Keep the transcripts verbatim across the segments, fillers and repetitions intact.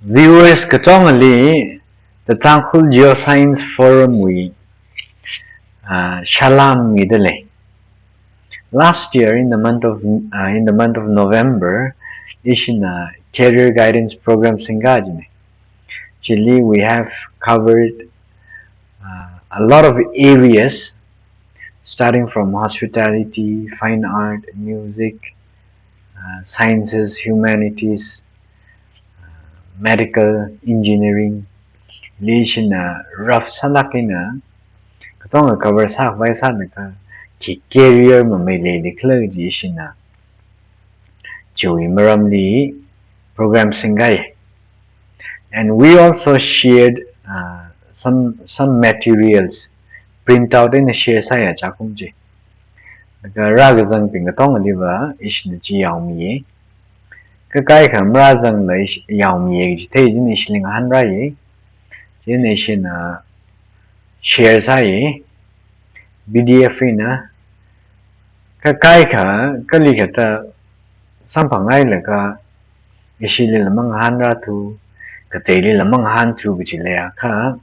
Viewers katongali, the Tangkhul Geoscience Forum wui, uh, salam midalei. Last year in the month of uh, in the month of November, ishina career guidance program singkajine. Chili we have covered uh, a lot of areas, starting from hospitality, fine art, music, uh, sciences, humanities, uh, medical, engineering. Li ishina rough sālāk eina katonga cover sākhavai sānaka, khi career mamei leili khala kaji ishina chiwui maramli program singkai. And we also shared uh, some some materials, print out eina share sāya chakum chi. Laga rākazangbing katongaliva ishina chi yaomiye. Kha kaikha marāzangla ish- yaomiye kaji thei chieina ishili ngahānrāye. Chieina ishina share sāye, P D F eina. Kha kaikha kali kathā samphang hailaga ishilila mangahānrāthu, kateilila mangahānthu kaji leiakha,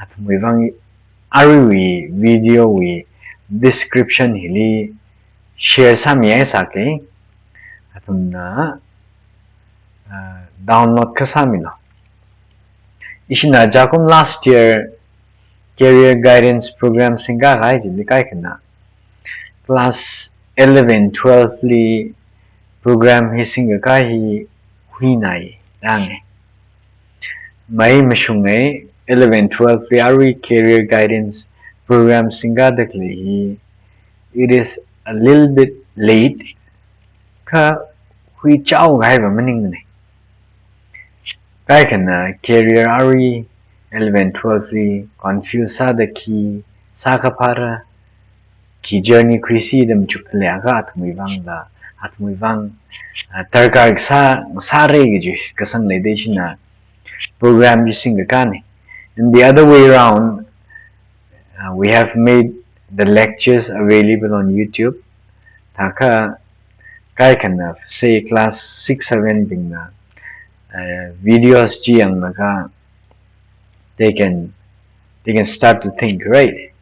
athumwui vang aruiwui video wui description hili share sāmihaisāke. Athumna uh, download kasā milo. Ishina chakum last year career guidance program singkahai chili kaikhana class eleven, twelve li program hi singkahai hi huinai dange. Mai mashunge, eleven, twelve li arui career guidance program singkadakhalei hi, it is a little bit late. Kha huichaohaiva maningmane. Kaikhana career arui eleven, twelve li confuse sāda khi sākaphāra, khi journey khuisi da machukda leiakha athumwui vangla, athumwui vang uh, darkar kasā sāre kaji kasang leida ishina program chi singkakane. And the other way around, uh, we have made the lectures available on YouTube. Thākha kaikhana, say, class six, seven bingna uh, videos chi yanglaga, they can they can start to think, right?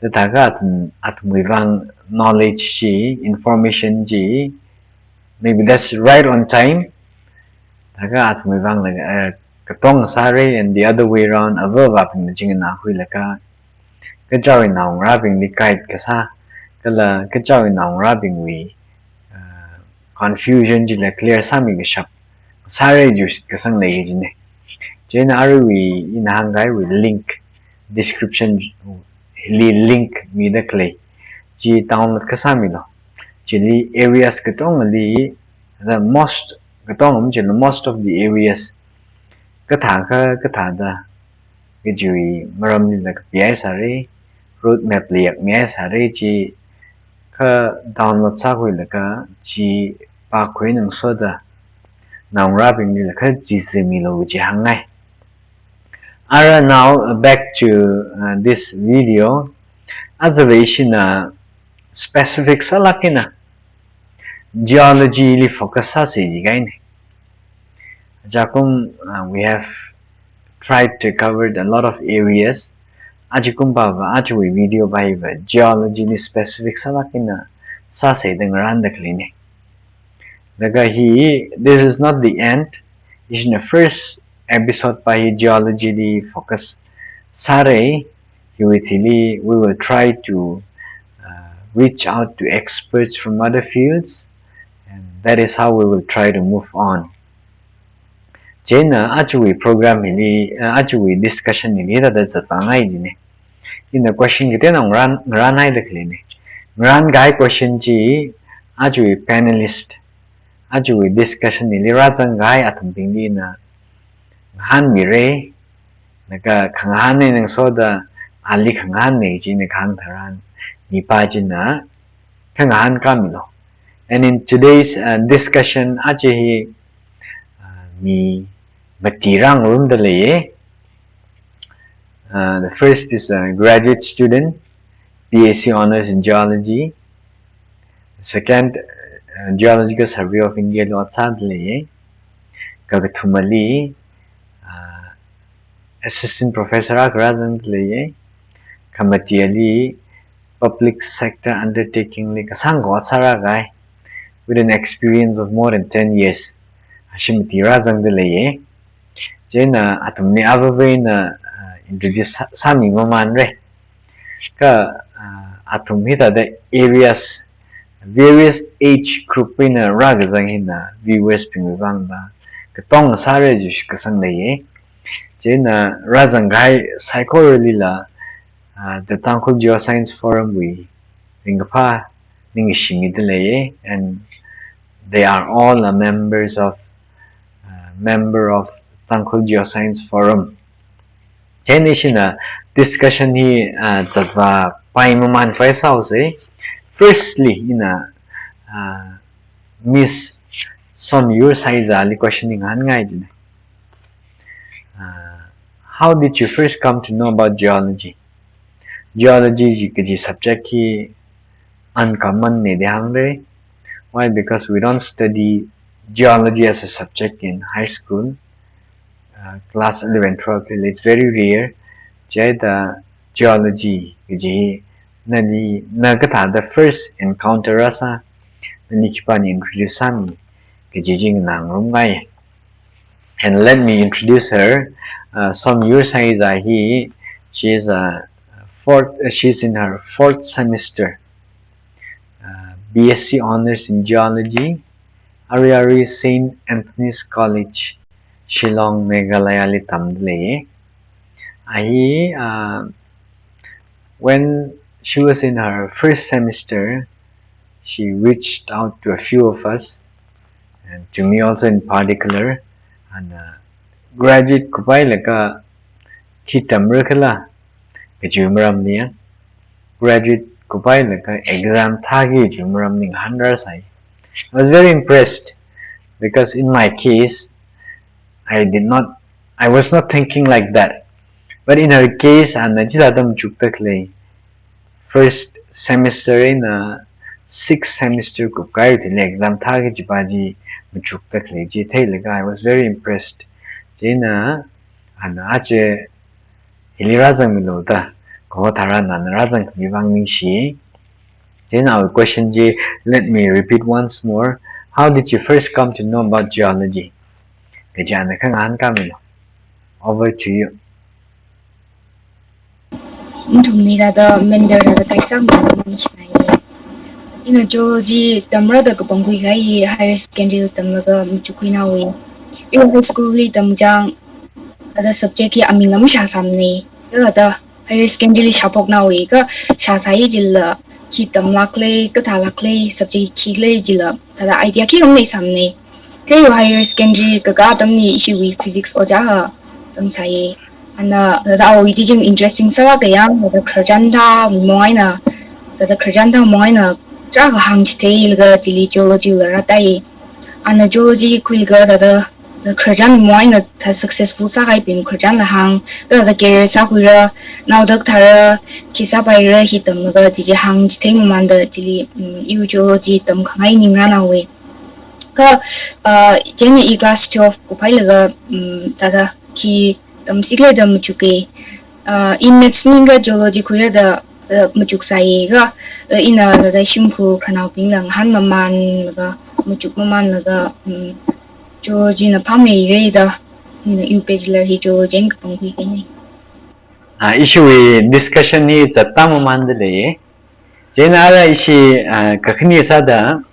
Thākha athum athumwui vang knowledge chi, information chi, maybe that's right on time. Thākha athumwui vangla uh, katonga sāre, and the other way around, avāva̱bingna chingna huilaga kachichāwui naongarābingli guide kasā, kala kachichāwui naongarābingwui uh, confusion chila clear sāmi kashap sāre kaji kasang lei kajine. Chieina aruiwui ina hāngkahaiwui link, description li link midakhalei chi download kasā milo. Chili areas katongali, the most, katonga machila most of the areas kathākha kathāda kajiwui maramlila kapihaisāre, road map la yakmihaisāre chi, kha download sākhuilaga chi pākhui ngasoda naongarābinglila kha chizimilo kaji hāngngai. Ara, now, uh, back to uh, this video. Ajava ishina specific sālāk eina geology li focus sāsei jikahaine. Chakum, uh, we have tried to cover a lot of areas. Aja kumpava, ajawui video pāva geology li specific sālāk eina sāsei da ngarāndakhaleine. Laga hi, this is not the end. Ishina first episode pā hi geology li focus sāre. Hiwui thili, we will try to uh, reach out to experts from other fields, and that is how we will try to move on. Chieina ajawui program hili, uh, ajawui discussion hili hithāda zatvāngai jine. Ina question kateonao ngarān, ngarānhaidakhaleine. Ngarānkahai question chi ajawui panelist, ajawui discussion hili rāzangkahai athumbinglina ngahānmire. Laga khangahān eina ngasoda ali khangahānne china kahāng tharan, mipā china khangahān kāmilo. And in today's uh, discussion, aja hi uh, mi mati rāngarumda leiye. Uh, the first is a graduate student, B S c Honours in Geology. Second, uh, Geological Survey of India li ot sāda leiye. Kakathumali, assistant professor akha rāzangda leiya. Kha mati ali public sector undertaking li kasāngkha sārākahai, with an experience of more than ten years. Ashi mati rāzangda leiya. Chieina athumli avāva̱na, uh, introduce sā, sāmi mamanra. Kha, uh, athum hithāda various, various age group eina rākazang hina viewers bingwui vangda katonga sāra jiakha kasang leiya. Chieina rāzangkahai saikoralila, uh, the Tangkhul Geoscience Forum wui ringkaphā ningshimida leiya, and they are all a members of, uh, member of Tangkhul Geoscience Forum. Chieina ishina discussion hi, uh, zatvāpai maman phai sāhaosa. Firstly, ina, uh, Miss Somyur Saizali question ngahānngai jina. Uh, how did you first come to know about geology? Geology ji kaji subject hi uncommon na da hāngra. Why? Because we don't study geology as a subject in high school, uh, class eleven, twelve li. It's very rare. Chithāda geology kaji nali, na kathāda first encounter rāsā, nali khipāna introduce sāmi kaji chi nganārumngai. And let me introduce her. Uh, Somyur Saiza hi, she is a fourth, uh, she's in her fourth semester, uh, B S c Honours in Geology, Aria Saint Anthony's College, Shillong, Meghalaya li tamda lei. A hi, uh, when she was in her first semester, she reached out to a few of us, and to me also in particular, and, uh, graduate kuphailaga khi tamra khala kaji maramli, graduate kuphailaga exam thāki kaji maramli ngahānrāsai. I was very impressed because in my case, I did not, I was not thinking like that. But in her case, ana chithāda machukda khalei, first semester eina sixth semester kupkahai thili exam thāki kajipa chi machukda khalei chi theilaga, I was very impressed. Chieina, ana aja hili rāzangmilu da, kaho tharan ana rāzangkhami vang ningshi. Then our question chi, let me repeat once more. How did you first come to know about geology? Kaji ana khangahān kamilu. Over to you. Nathumli thāda mentor thāda kaisāmang ningshinai. Ina geology tamrada kapangkhui kahai higher secondary tamlaga machukkhuinaowei. Ina high school li tamchang, thāda subject hi aming lam shāsāmana. Thāda higher secondary li shāphoknaowei, kha shāsai jila khi tamlākla, kathālākla, subject khikhala jila, thāda idea khikha maleisāmana. Kha higher secondary kakā atamli ishiwui physics ojā akha zangsai. Ana thāda awui teaching interesting sālāk kahai, thāda khararchan thāmong eina, thāda khararchan thāmong eina, tarākha hāngchitheilaga chili geology la rātai. Ana geology khuilaga thāda, thāda khararchan mong eina thāda successful sākahaibing khararchanla hāng, thāda career sākhuira, naoda kathāra, khi sāpaira hi tamlaga chi chi hāngchithei mamanda chili, um, iwui geology tamkhangai ningrānaowei. Kha, uh, chieina i class twelve kuphailaga, um, thāda khi tamsi khala da machuka. Uh, i maths maningakha geology khuira da, uh, machuksai kha, uh, ina thāda shimkhur khararnaobingla ngahān mamanlaga, machuk mamanlaga, um, geology na phāmeira da, ina iwui bachelor hi geology eina kapangkhui kahaina. Ah, ishiwui discussion hi zatda mamanda lei. Chieina ara ishi, ah, kakhane sāda,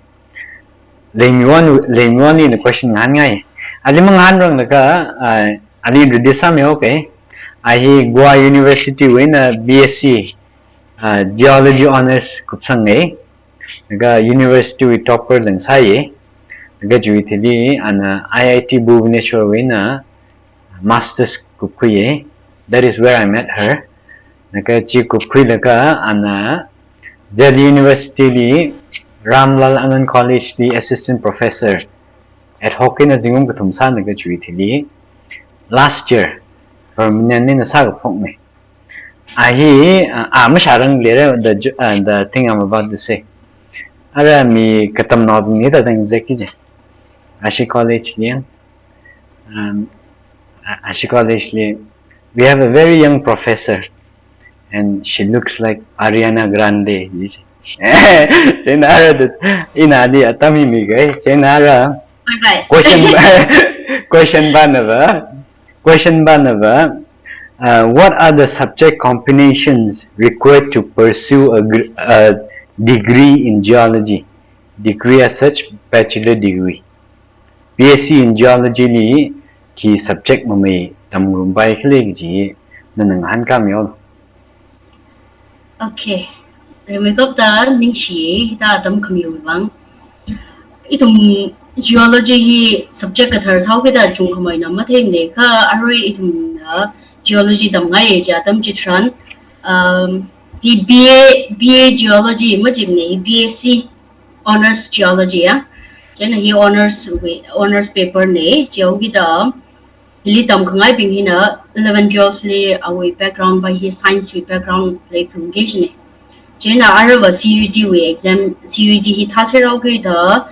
Leimiwon, Leimiwon li question ngahānngai. Ali mangahānranglaga, ah, ali introduce sāmihaoke. A hi Goa University wui eina B S c, ah, Geology Honours kupsangngai. Laga university wui topper lang sāya. Laga chiwui thili ana I I T Bhubaneswar wui eina masters kupkhuiya. That is where I met her. Laga chi kupkhuilaga ana Delhi University li Ramlal Anand College li assistant professor ad hoc eina zingkum kathum sālaga chiwui thili last year permanent eina sākaphokna. A hi, uh, a mashāranglera, the ju-, uh, the thing I'm about to say. Ara mi katamnaobingli thāda ngazekki kaji. Ashi college li, um, a-, ashi college li We have a very young professor, and she looks like Ariana Grande. Chieina ara da, ina di atam hi miga, chieina ara. Bye bye. Question, question banava, question banava, uh, what are the subject combinations required to pursue a, gr- a degree in geology? Degree as such, bachelor degree. B S c in geology li khi subject mamei tamngarumpai khala kaji nana ngahānkāmilu. Okay. Rimeikapta ningshi, hithāda atam khamiwui vang. Ithum geology hi subject kathar sāhaokida chungkhameina matheimana, kha arui ithumna geology tamngai kaji atam chitharan, um, hi B A, B A geology majimana, hi B S c honours geology ya. Chieina hi honours wui, honours paper na, chihaokida hili tamkhangaibing hina eleven twelve li awui background va hi science wui background leiphalungki kajina. Chieina arava C U E T wui exam, C U E T hi thāserhaokida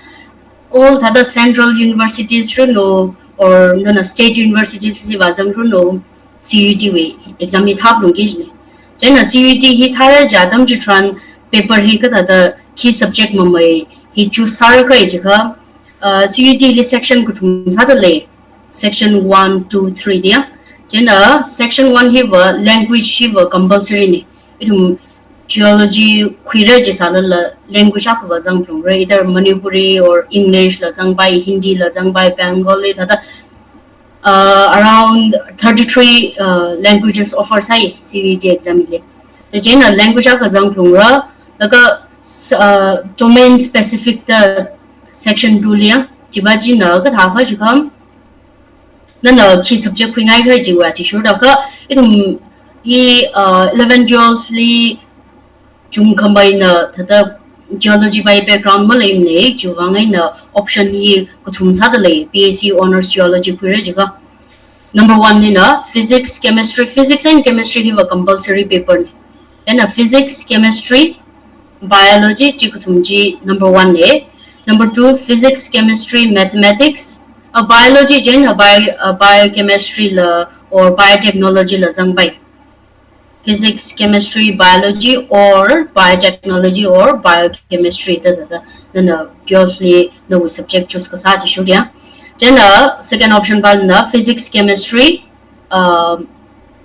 all thāda central universities runo or nana state universities li vāzangrano, C U E T wui exam hi thāphalungki kajina. Chieina C U E T hi thāra kaji atam chitharan paper hi kathāda khi subject mamei hi choose sāra kaji kha, uh, C U E T li section kathum sāda lei. Section one, two, three da ya. Chieina section one hiva language hiva compulsory na. Ithum geology khuira jisālala language akhava zangphalungra, either Manipuri or English la zangpai, Hindi la zangpai, Bengali thāda, uh, around thirty-three, uh, languages offer sāi C U E T exam li. Chieina language akha zangphalungra, laga s- uh, domain specific da section two li ya, chiva china kathā kha jikham, nana khi subject khuingai kha chiwui athishurda kha, ithum hi, uh, eleven twelve li chungkhameina thāda geology va background maleimana, chiwui vang eina option hi kathum sāda lei, B S c honours geology khuira jiakha. Number one nina physics, chemistry, physics and chemistry hiva compulsory paper na. Chieina physics, chemistry, biology, chi kathum chi number one na. Number two, physics, chemistry, mathematics, uh, biology chieina bio, uh, biochemistry la or biotechnology la zangpai. Physics, chemistry, biology or biotechnology or biochemistry da da da. Nana twelve li nawui subject choose kasā athishurda ya. Chieina second option va na physics, chemistry, um,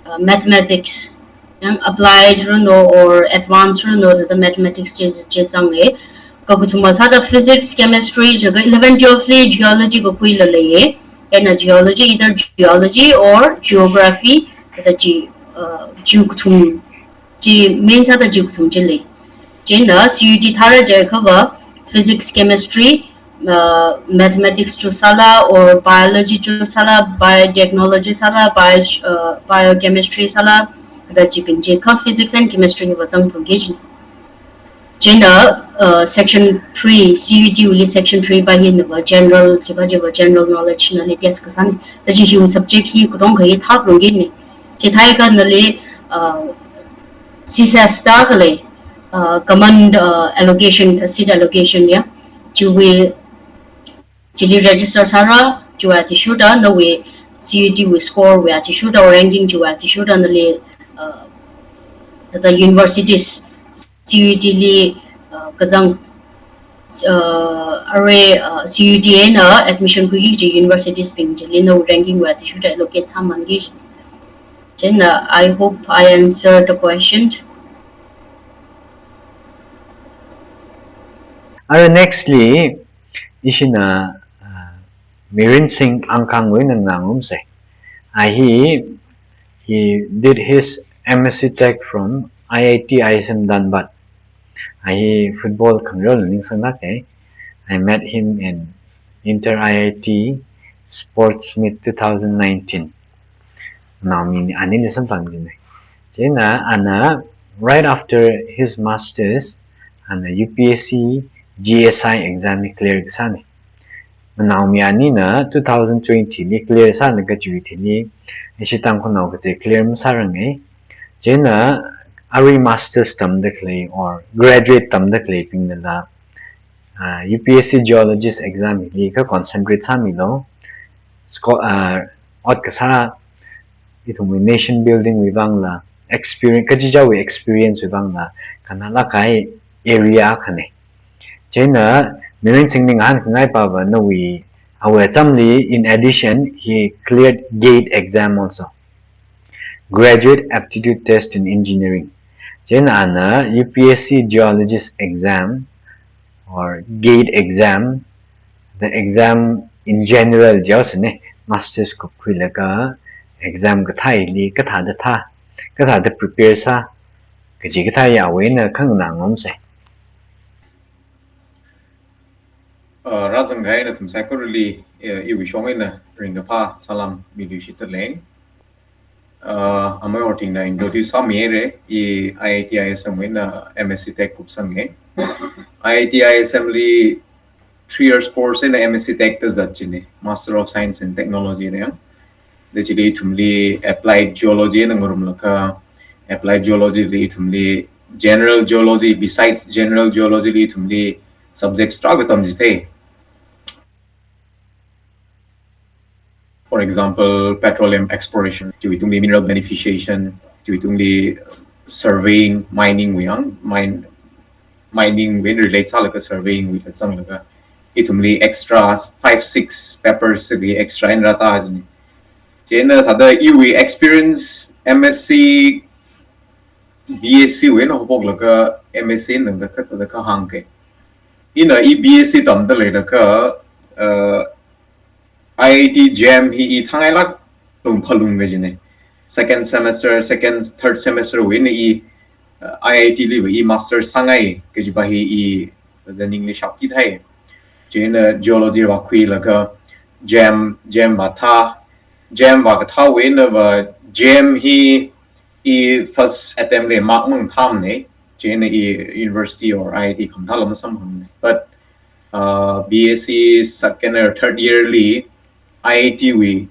uh, mathematics. Yang applied runo or advanced runo da da mathematics chi, chi zanga. Kakathuma sāda physics, chemistry, jiakha eleven twelve li geology kakhuila leiya. Chieina geology, either geology or geography, da chi, uh, chi kathum chi main sāda chi kathum chi lei. Chieina C U E T thāra jiakhava physics, chemistry, uh, mathematics choose sāla or biology choose sāla, biotechnology sāla, bio, uh, biochemistry sāla, da chibing chi kha physics and chemistry hiva zangphalungki kajina. Chieina, uh, section three, C U E T wuili section three va hinava general, chiva chiva general knowledge nali test kasāna. Da chi hiwui subject hi katonga hi thāphalungki kajina. Chithākha nali, uh, C S A S da khalei, uh, common, uh, allocation, uh, seat allocation ya. Chiwui chili register sāra, chiwui athishurda nawui C U E T wui score wui athishurda or ranking chiwui athishurda nali, uh, thāda universities C U E T li, uh, kazang, uh, arui, uh, C U E T eina admission khuiki kaji universities bing chili nawui ranking wui athishurda allocate sāmanki. Then, uh, I hope I answered the question. Ara next li, ishina, uh, Mirin Singh Angkang wui eina nganāngarumsa. A hi, he did his M S c Tech from I I T I S M Dhanbad. A hi football khangareo ningsanglāka. I met him in Inter I I T Sports Meet two thousand nineteen. Naomi anili samphang kajina. Chieina ana, right after his masters, ana U P S C G S I exam hi clear kasāna. Naomi anina two thousand twenty li clear sālaga chiwui thili, ishi Tangkhulnao katei clear masāranga. Chieina arui masters tamda khalei or graduate tamda khaleibingnala, uh, U P S C geologist exam hili kha concentrate sāmilu. Scho-, uh, ot kasā ithumwui nation building wui vangla, experience, kachichāwui experience wui vangla, kannalāk kahai area akhana. Chieina, Biren Singhna ngahān khangai pava nawui, awui atamli, in addition, he cleared gate exam also. Graduate Aptitude Test in Engineering. Chieina ana U P S C Geologist exam or gate exam, the exam in general jihaosāna, masters kupkhuilaga exam kathāli, kathāda thā, kathāda prepare sā, kaji kathā awui eina khanganā ngarumsa. Uh, rāzang kahai nathum saikorali, uh, iwui shong eina ringkaphā salam miluishitda lei. Uh, amei Hortingna introduce sāmihaira, i I I T I S M wui eina M S C Tech kupsanga. I I T I S M li three years course eina M S C Tech da zat china, Master of Science in Technology da yang. Da chili ithumli Applied Geology eina ngarumlaga, Applied Geology li ithumli General Geology, besides General Geology li ithumli subjects tarākha tamchithei. For example, petroleum exploration, chiwui tungli mineral beneficiation, chiwui tungli surveying, mining wui yang, mine, mining wui relate sālaga surveying wuila zanglaga, ithumli extra five, six papers sāki extra eina rātā china. Chieina thāda iwui experience M S C, B S C wui eina haophoklaga M S C eina tangda kathāda kahāng ke. Ina i B S C tamda leilaga, uh, I I T JAM hi i thāngailāk lung phalung kajina. Second semester, second, third semester wui eina i, uh, I I T liva i master sāngai kajiva hi i, the ningli shapki thai. Chieina geology vākhuilaga JAM, JAM vāthā, JAM vākathāwui einava JAM hi i first attempt li mark mang thamna, chieina i university or I I T khamathāla masamphangna. But, uh, B S C second or third year li I I T wui,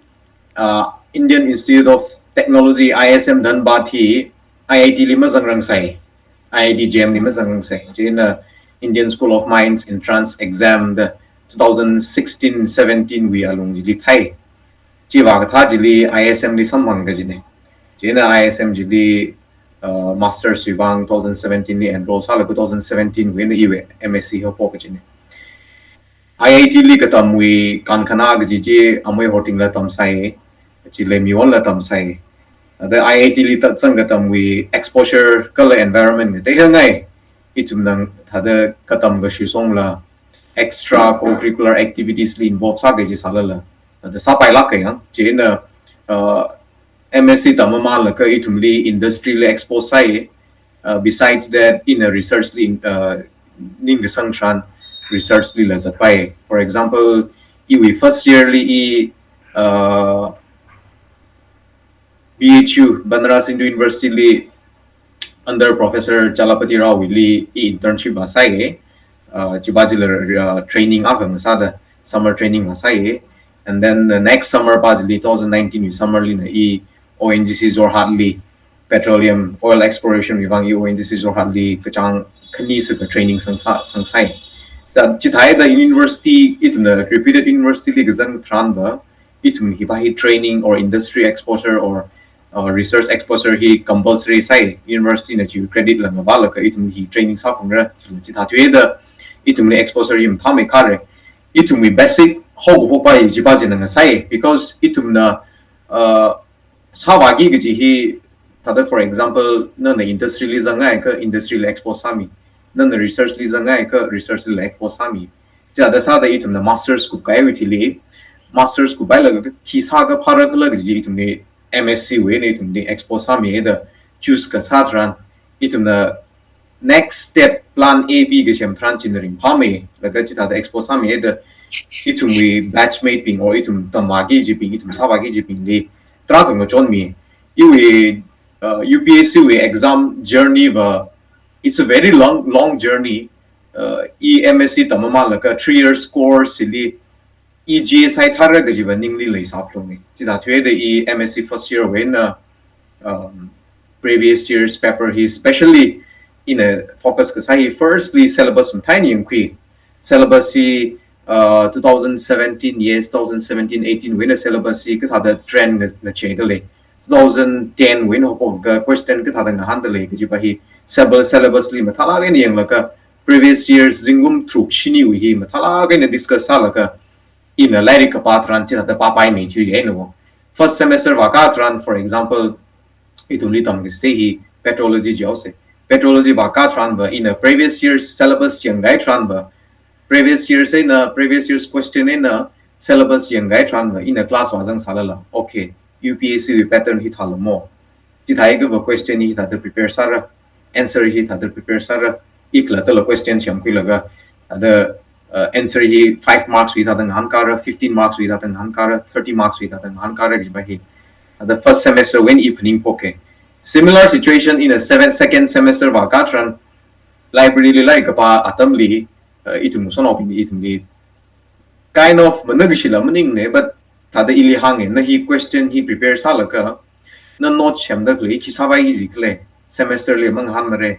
uh, Indian Institute of Technology, I S M Dhanbad hi I I T li mazangrangsai, I I T JAM li mazangrangsai. Chieina Indian School of Mines entrance exam da two thousand sixteen seventeen wui alung chili thai. Chi vākathā chili I S M li samphang kajina. Chieina I S M chili, uh, masters wui vang two thousand seventeen li enroll sālaga two thousand seventeen wui eina iwui M S C haophok kajina. I I T li katamwui kankhana kaji chi amei Hortingla tamsai, chili miwonla tamsai. Thāda I I T li tāzang katamwui exposure kala environment ngatei hangai. Ithumna thāda katam kashu songla extra curricular activities li involve sāki kaji sālala, thāda sāpailāk kahai yang. Chieina, uh, M S C tamamānlaga ithumli industry li expose sāi. Uh, besides that, ina research li, uh, ningkasang tharan research lila zatpai. For example, iwui first year li i, uh, B H U, Banaras Hindu University li under Professor Chalapati Rao wuili i internship vāsai, uh, chiva chila, uh, training akha ngasāda, summer training vāsai. And then the next summer pa chili, two thousand nineteen wui summer lina i O N G C Jorhat li, petroleum oil exploration wui vang i O N G C Jorhat li kachāng khani sākha training sangsā, sangsai. Chithāda university, ithumna reputed university li kazang tharanva, ithum hiva hi training or industry exposure or, uh, research exposure hi compulsory sai, university na chi credit la ngavālaga ithum hi training sāphalungra, chithāthuida ithumli exposure hi mathāmeikharei. Ithumwui basic haokaphokpai chiva china ngasai, because ithumna, uh, sāvāki kaji hi, thāda, for example, nana industry li zanghaiakha industry li expose sāmi, nana research li zanghaiakha research li expose sāmi. Chithāda sāda ithumna masters kupkahaiwui thili, masters kuphailaga khi sākha phāra khala kaji ithumli M S C wui eina ithumli expose sāmihaida choose kasā tharan, ithumna next step plan A B kasem tharan china ringphāmei, laga chithāda expose sāmihaida ithumwui batchmate bing or ithum tamvāki kajibing, ithum sāvāki kajibingli tarākha ngachonmi. Iwui, uh, U P S C wui exam journey va, it's a very long, long journey. Uh, i M S C tamamānlaga three years course li i G S I thāra kajiva ningli leisāphalungi. Chithāthuida i M S C first year wui eina, um, previous year's paper hi specially ina focus kasā hi firstly syllabus mathāna yangkhui. Syllabus hi, uh, two thousand seventeen, yes, two thousand seventeen eighteen wui eina syllabus hi kathāda trend nga, ngacheida lei. two thousand ten wui eina haophokka question kathāda ngahānda lei kajipa hi syllabus, syllabus li mathālāk eina yanglaga previous years zingkum tharuk shiniwui hi mathālāk eina discuss sālaga ina lairik kapā tharan chithāda pāpaimei chiya eina wo. First semester vākā tharan, for example, ithumli tamkasei hi petrology jihaosei. Petrology vākā tharanva ina previous year's syllabus yanghai tharanva, previous year's eina, previous year's question eina syllabus yanghai tharanva ina class vāzang sālala, okay, U P S C wui pattern hithāla mo, chithākha va question hithāda prepare sāra, answer hithāda prepare sāra, ikhalattala question semkhuilaga, thāda, uh, answer hi five marks wui thāda ngahānkara, fifteen marks wui thāda ngahānkara, thirty marks wui thāda ngahānkara kajipa hi thāda first semester wui eina i phaningphoka. Similar situation ina seven, second semester vākā tharan library li lairik kapā atamli, uh, ithum sanaobing ithumli kind of manakashila maningmana, but thāda ili hānga, na hi question hi prepare sālaga, na note semda khalei khi sāvai kaji khala, semester li mangahānmara,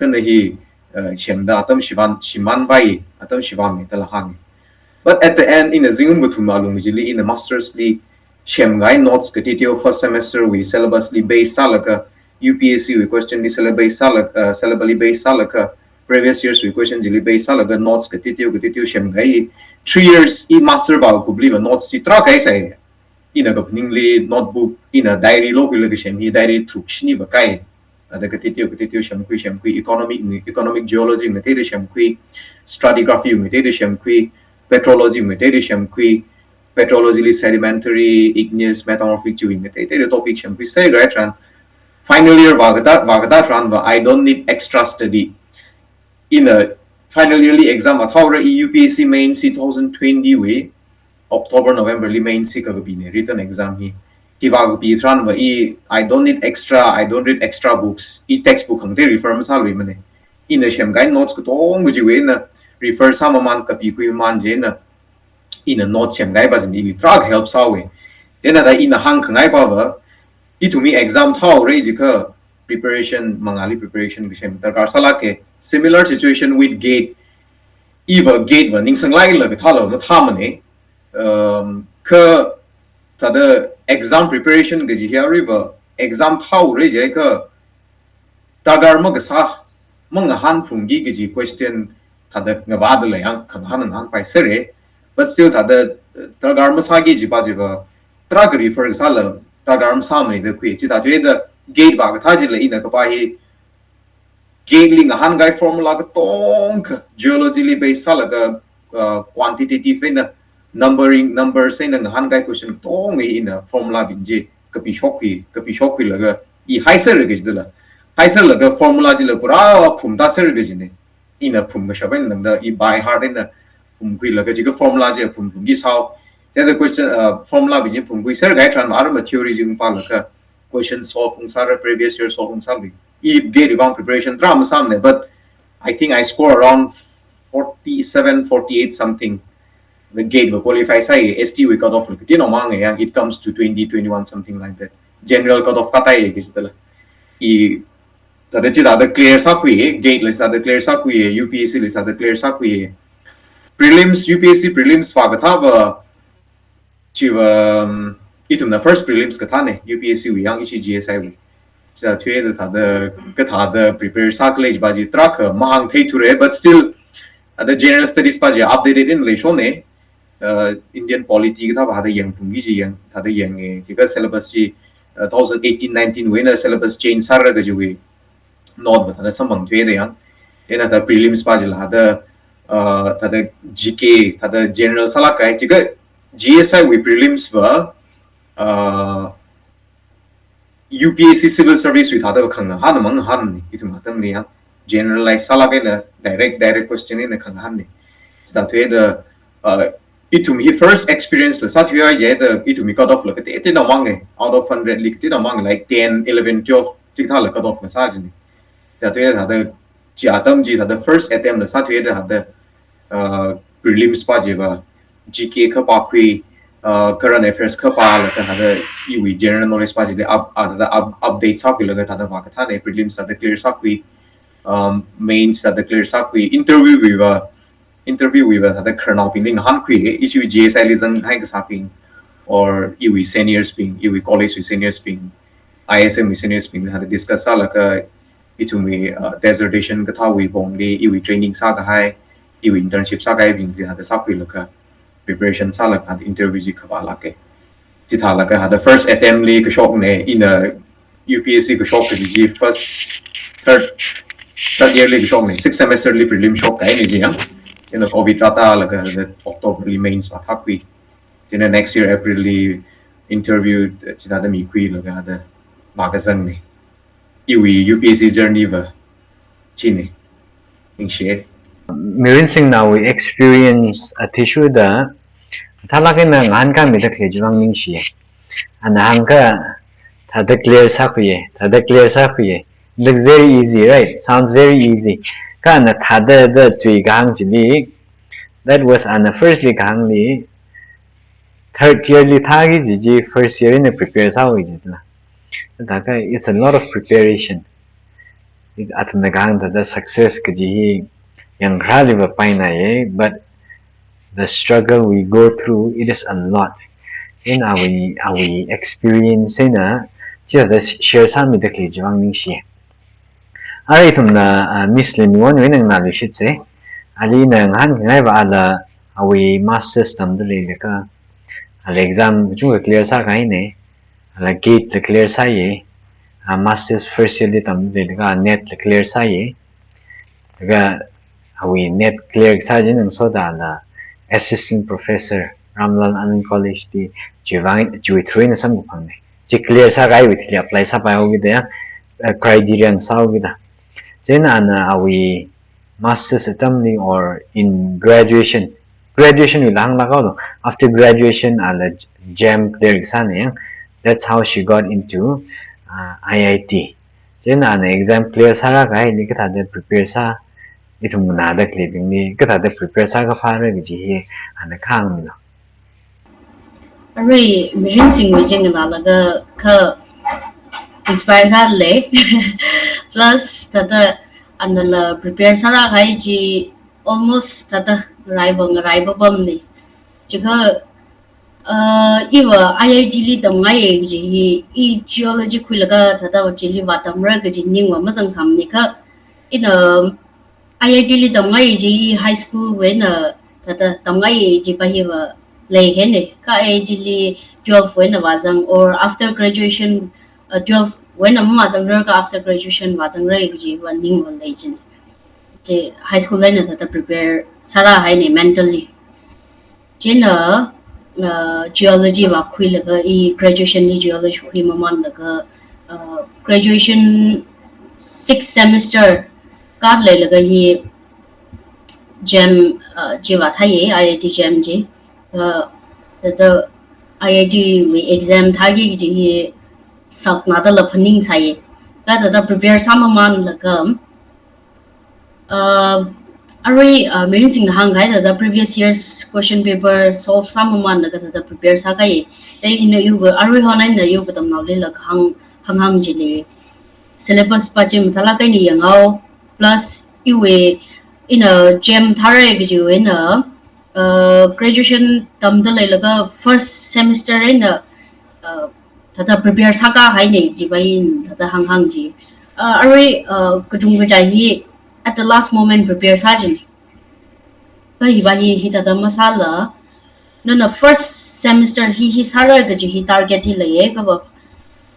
kha na hi, uh, semda atam shimān, shimānvai, atam shimānmei dala hānga. But at the end, ina zingkum kathum alung chili ina masters li semkahai notes kateoteo first semester wui syllabus li base sālaga, U P S C wui question li syllabus sālaga, uh, syllabus li base sālaga, previous years wui question chili base sālaga notes kateoteo, kateoteo semkahai. Three years i master vākupliva notes chi tarākha sai. Ina kaphaningli notebook, ina diary lokhuilaga sem hi diary tharuk shini vākai. Thāda kateoteo, kateoteo semkhui, semkhui, economic, economic geology ngateida semkhui, stratigraphy ngateida semkhui, petrology ngateida semkhui, petrology li sedimentary, igneous, metamorphic chiwui ngateida topic semkhuiserhai tharan, final year vākatā, vākatā tharanva, I don't need extra study. Ina final year li exam vāthaora, i U P S C mains hi two thousand twenty wui October, November li mains hi kakapina, written exam hi. Hi vākapi tharanva i, I don't need extra, I don't read extra books. I textbook khangatei refer masāluimana. Ina semkahai notes katonga chiwui eina refer sāmamān, kapikhui mamān chieina ina note semkahaipa china ili tarākha help sāhaowa. Chieina thāda ina hāngkhangaipava, ithumwui exam thaora jiakha preparation, mangāli preparation kasem darkar sālāka. Similar situation with gate. Iva gate va ningsanglākla kathāla mathāmana. Um, kha thāda exam preparation kaji hi aruiva exam thaora jiakha darkar makasā, mangahānphungki kaji question thāda ngavāda lei, yang khangahān ngahānpaiserra. But still thāda, uh, darkar masāki jipa chiva tarākha refer kasāla darkar masāmana da khui. Chithāda gate vākathā chila ina kapā hi gate li ngahānkahai formula katonga, geology li base sālaga, uh, quantitative eina numbering, numbers eina ngahānkahai question katonga ina formula bing chi kapishok khui, kapishok khuilaga i haiserra kajidala. Haiserlaga formula chila pura phumtāserra kajina. Ina phumkashap eina tangda i by heart eina phumkhuilaga jiakha formula chi phumphungki sāhao. Thāda question, uh, formula bing chi phumkhuiserhai tharan arma theory chi pālaga question solve ungsāra, previous year solve ungsāra. I gate vang preparation tarā masāmana, but I think I score around forty-seven, forty-eight something. The gate va qualify sāi, S T wui cut off la kateonao manga, yang it comes to twenty, twenty-one, something like that. General cut off katai kajidala. I thāda chithāda clear sākhui, gate la thāda clear sākhui, U P S C la thāda clear sākhui. Prelims, U P S C prelims vākathāva chiva, um, ithumna first prelims kathāna, U P S C wui yang ishi G S I wui. Chithāda thāda, kathāda prepare sākhala jipa chi tarākha mahāngtheithura, but still, thāda general studies pa chi updated eina leishona, uh, Indian polity kathāva thāda yangphungki chi yang, thāda yanga, jiakha syllabus chi, uh, two thousand eighteen nineteen wui eina syllabus change sāra kajiwui note va thāda samphangthuida yang. Chieina thāda prelims pa chila thāda, uh, thāda G K, thāda general sālākkahai, jiakha G S I wui prelims va, uh, U P S C civil service wui thāda khangahān mangahānna, ithum atamli yang generalize sālāk eina direct, direct question eina khangahānna. Chithāda, uh, ithum hi first experience la sāthuihaida ithumwui cut off la kateonao manga, out of hundred li kateonao manga, like ten, eleven, twelve chikathāla cut off la sā china. Chithāda thāda chi atam chi thāda first attempt la sāthuihaida thāda, uh, prelims pa chiva G K kha pākhui, uh, current affairs kha pālaga thāda iwui general knowledge pa chili up, uh, thāda up, update sākhuilaga thāda vākathāna, prelims thāda clear sākhui, um, mains thāda clear sākhui, interview wuiva, interview wuiva thāda khararnaobingli ngahānkhui, ishi G S I li zanghai kasābing. or iwui seniors bing, iwui college wui seniors bing, I S M wui seniors bing hada discuss sālaga ithumwui uh, dissertation kathāwui pongli iwui training sākahai, iwui internship sākahai bingli hada sākhuilaga preparation sālaga hada interview chi khavālāka. Chithālaga hada first attempt li kashokna, ina U P S C kashok kaji chi first third third year li kashokna, sixth semester li prelim shokkahaina chi yang. Chieina covid rātālaga hada October li mains vāthākhui. Chieina next year April li interview chithāda mikhuilaga hada vākazangna. Iwui U P S C journey va china. Ningshi. Mirin Singh nawui experience athishurda, thālāk eina ngahānkāmida khalei chiwui vang ningshi. Ana hāngakha, thāda clear sākhuiya, thāda clear sākhuiya. Looks very easy, right? Sounds very easy. Kha ana thāda da tui kahāng chili, that was ana first li kahāngli, third year li thāki kaji chi first year eina prepare sāhaoki kajina. Thākha it's a lot of preparation. Athumna kahāng thāda success kaji hi yangkharāli va painaya, but the struggle we go through, it is a lot. Eina awui, awui experience eina chithāda share sāmida khalei chiwui vang ningshi. Arui ithumna uh, Miss Lemwon wui eina nganāluishitsa. Ali ina ngahānngai va ala awui masters tamda leilaga, ala exam kachungkha clear sākahaina. Ala gate la clear sāya. Uh, masters first year li tamda leilaga NET la clear sāya. Laga awui NET clear kasā chi ngasoda la assistant professor Ramlal Anand College li chiwui vang, chiwui through eina samkaphangna. Chi clear sākahaiwui thili apply sāpaihaokida, uh, criteria sāhaokida. Chieina ana awui masters atamli or in graduation, graduation wuila hānglāk haolu, after graduation ala JAM clear kasāna yang. That's how she got into uh, I I T. Chieina ana exam clear sārākahaili kathāda prepare sā, ithum nganāda khaleibingli kathāda prepare sākaphāra kaji hi ana kahāngmilu. Arui Mirin Singh wui chi nganālaga kha inspire sālei. Plus thāda anala prepare sārākahai chi almost thāda ngaraiva, ngaraiva pamna. Chikha uh, iva I I T li tamngaiya kaji hi, i geology khuilaga thāda chili vātamra kaji ningva mazangsāmana kha, ina I I T li tamngaiya chi high school wui eina thāda tamngaiya chi pa hiva leihena. Kha I I T li twelve wui eina vāzang or after graduation, uh, twelve wui eina mamazangra kha after graduation vāzangra kajiva ningva lei china. Chi high school eina thāda prepare sārāhaina mentally. Chieina uh, geology vākhuilaga i graduation li geology khui mamānlaga uh, graduation sixth semester kāleilaga hi JAM uh, chi vāthāya, I I T JAM chi. Uh, thāda I I T wui exam thāki kaji hi saknādala phaningsāya. Kha thāda prepare sāmamānlaga uh, arui uh, Mirin Singh na hāngkahai thāda previous year's question paper solve sāmamānlaga thāda prepare sākahai. Then ina iwui arui hon eina iwui katamnaolila kahāng, hānghāng chili syllabus pa chi mathālāk eina yanghao, plus iwui ina JAM thāra kajiwui eina uh, graduation tamda leilaga first semester eina uh, thāda prepare sākahaina chi pa ina thāda hānghāng chi. Uh, arui uh, kachungkha chi hi at the last moment prepare sā china. Kha hiva hi hithāda masāla, nana first semester hi hi sāra kaji hi target hi leiya, kha va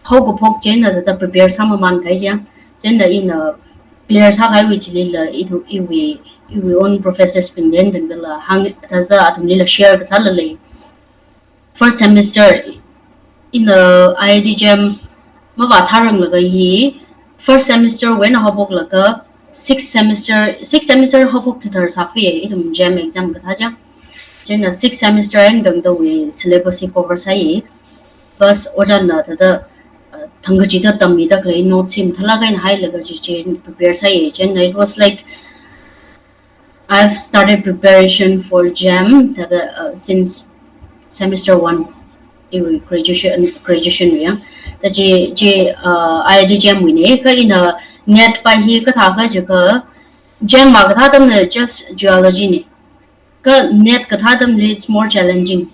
haokaphok chieina thāda prepare sāmamānkahai chi. Chieina ina clear sākahaiwui chilila ithu iwui, iwui own professors bingli eina tangdala hāng, thāda athumlila share kasāla lei. First semester ina I I T JAM mavātharanglaga hi first semester wui eina haophoklaga sixth semester, sixth semester haophok thāthar sāfi ithum JAM exam kathā chi. Chieina sixth semester eina tangdawui syllabus hi cover sāya. Plus ojāna thāda uh, thangkachida tammida khalei notes hi mathālāk eina hailaga chi chi prepare sāya. Chieina it was like I've started preparation for JAM thāda uh, since semester one iwui graduation, graduation wui yang. Thāda chi chi uh, I I T JAM wuina, kha ina NET pa hi kathā kaji kha JAM va kathā atamna just geology na. Kha NET kathā atamli it's more challenging.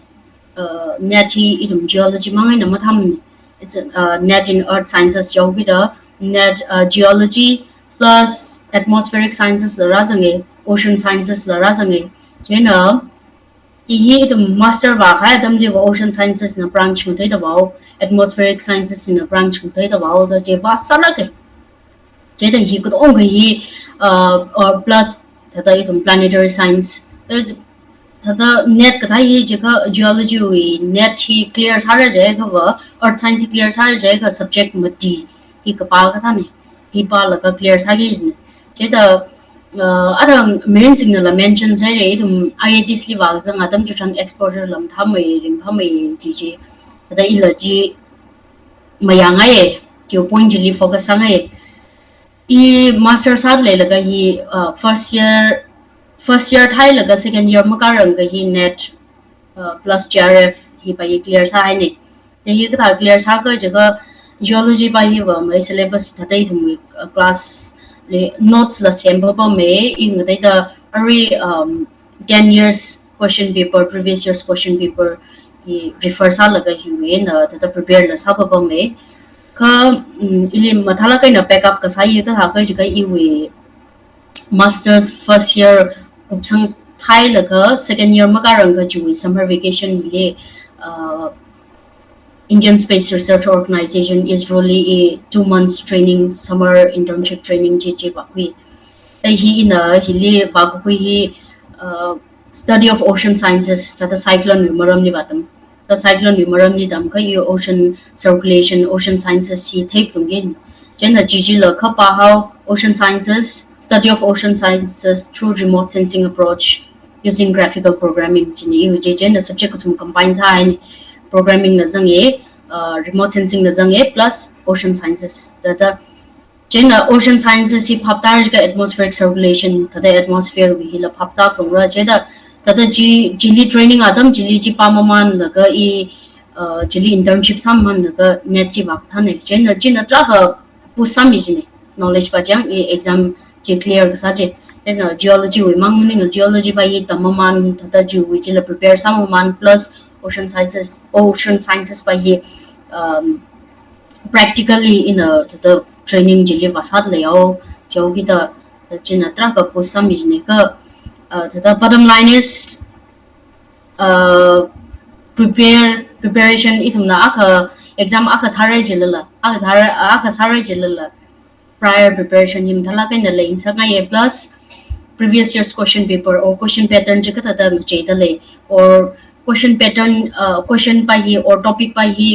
uh, NET hi ithum geology mang eina matham. It's uh, NET in earth sciences jihaokida NET uh, geology plus atmospheric sciences la rāzanga, ocean sciences la rāzanga. Chieina hi hi ithum master vākahai atamliva ocean sciences na branch ngateida vāo, atmospheric sciences na branch ngateida vāo da chi vāsālāka. Chieina hi katonga hi uh, or plus thāda ithum planetary science. Thāda NET kathā hi jiakha geology wui NET hi clear sāra jiakhava, earth science hi clear sāra jiakha subject mati hi kapā kathāna. Hi pālaga clear sāki jina. Chieina uh, arui mirin singnala mention sāhaira, ithum IITs li vāzang atam chitharan exposure la mathāmei, ringphāmei chi chi. Thāda ila chi mayāngaiya, chi point chili focus sāngaiya. I master sāda leilaga hi uh, first year first year thailaga second year makārangakha hi NET uh, plus GRF hi pa hi clear sāhaina. Hi kathā clear sāka jiakha geology pa hiva mai syllabus thāda ithum uh, class li notes la sempapamma, i ngateida arui um, ten years question paper, previous year's question paper hi refer sālaga hiwui eina thāda prepare la sāpapamma. Kha um, ili mathālāk eina backup kasā hi kathāka jiakha iwui master's first year kupsang thailaga second year makārangakha chiwui summer vacation li uh, Indian Space Research Organization, ISRO li i two months training, summer internship training chi chi vākhui. Thāda hi ina hili vākakhui hi uh, study of ocean sciences, thāda cyclone wui maramli vātam. Thāda cyclone wui maramli tamkha i ocean circulation, ocean sciences hi theiphalungki. Chieina chi chila kha pāhao, ocean sciences, study of ocean sciences through remote sensing approach using graphical programming china iwui chi. Chieina subject kathum combine sāhaina, programming la zanga, uh, remote sensing la zanga plus ocean sciences. Thāda chieina ocean sciences hi phaptāra jiakha atmospheric circulation, thāda atmosphere wui hila phaptāphalungra. Chieina thāda chi chili training atam chili chi pāmamanlaga i uh, chili internship sāmamanlaga NET chi vākathāna. Chieina china tarākha boost sāmi jina, knowledge pa chang i exam chi clear kasā chi. Then uh, geology wui mang maningla geology pa hi tammaman, thāda chiwui chila prepare sāmaman plus ocean sciences, ocean sciences pa hi um, practically ina thāda training chili vāsāda leihao, jihaokida china tarākha boost sāmi jina. Kha uh, thāda bottom line is uh, prepare preparation ithumna akha exam akha thāra jilala, akha thāra akha sāra jilala, prior preparation hi mathālāk eina leingasakngaiya plus previous year's question paper or question pattern chi kathāda ngacheida lei or question pattern uh, question pa hi or topic pa hi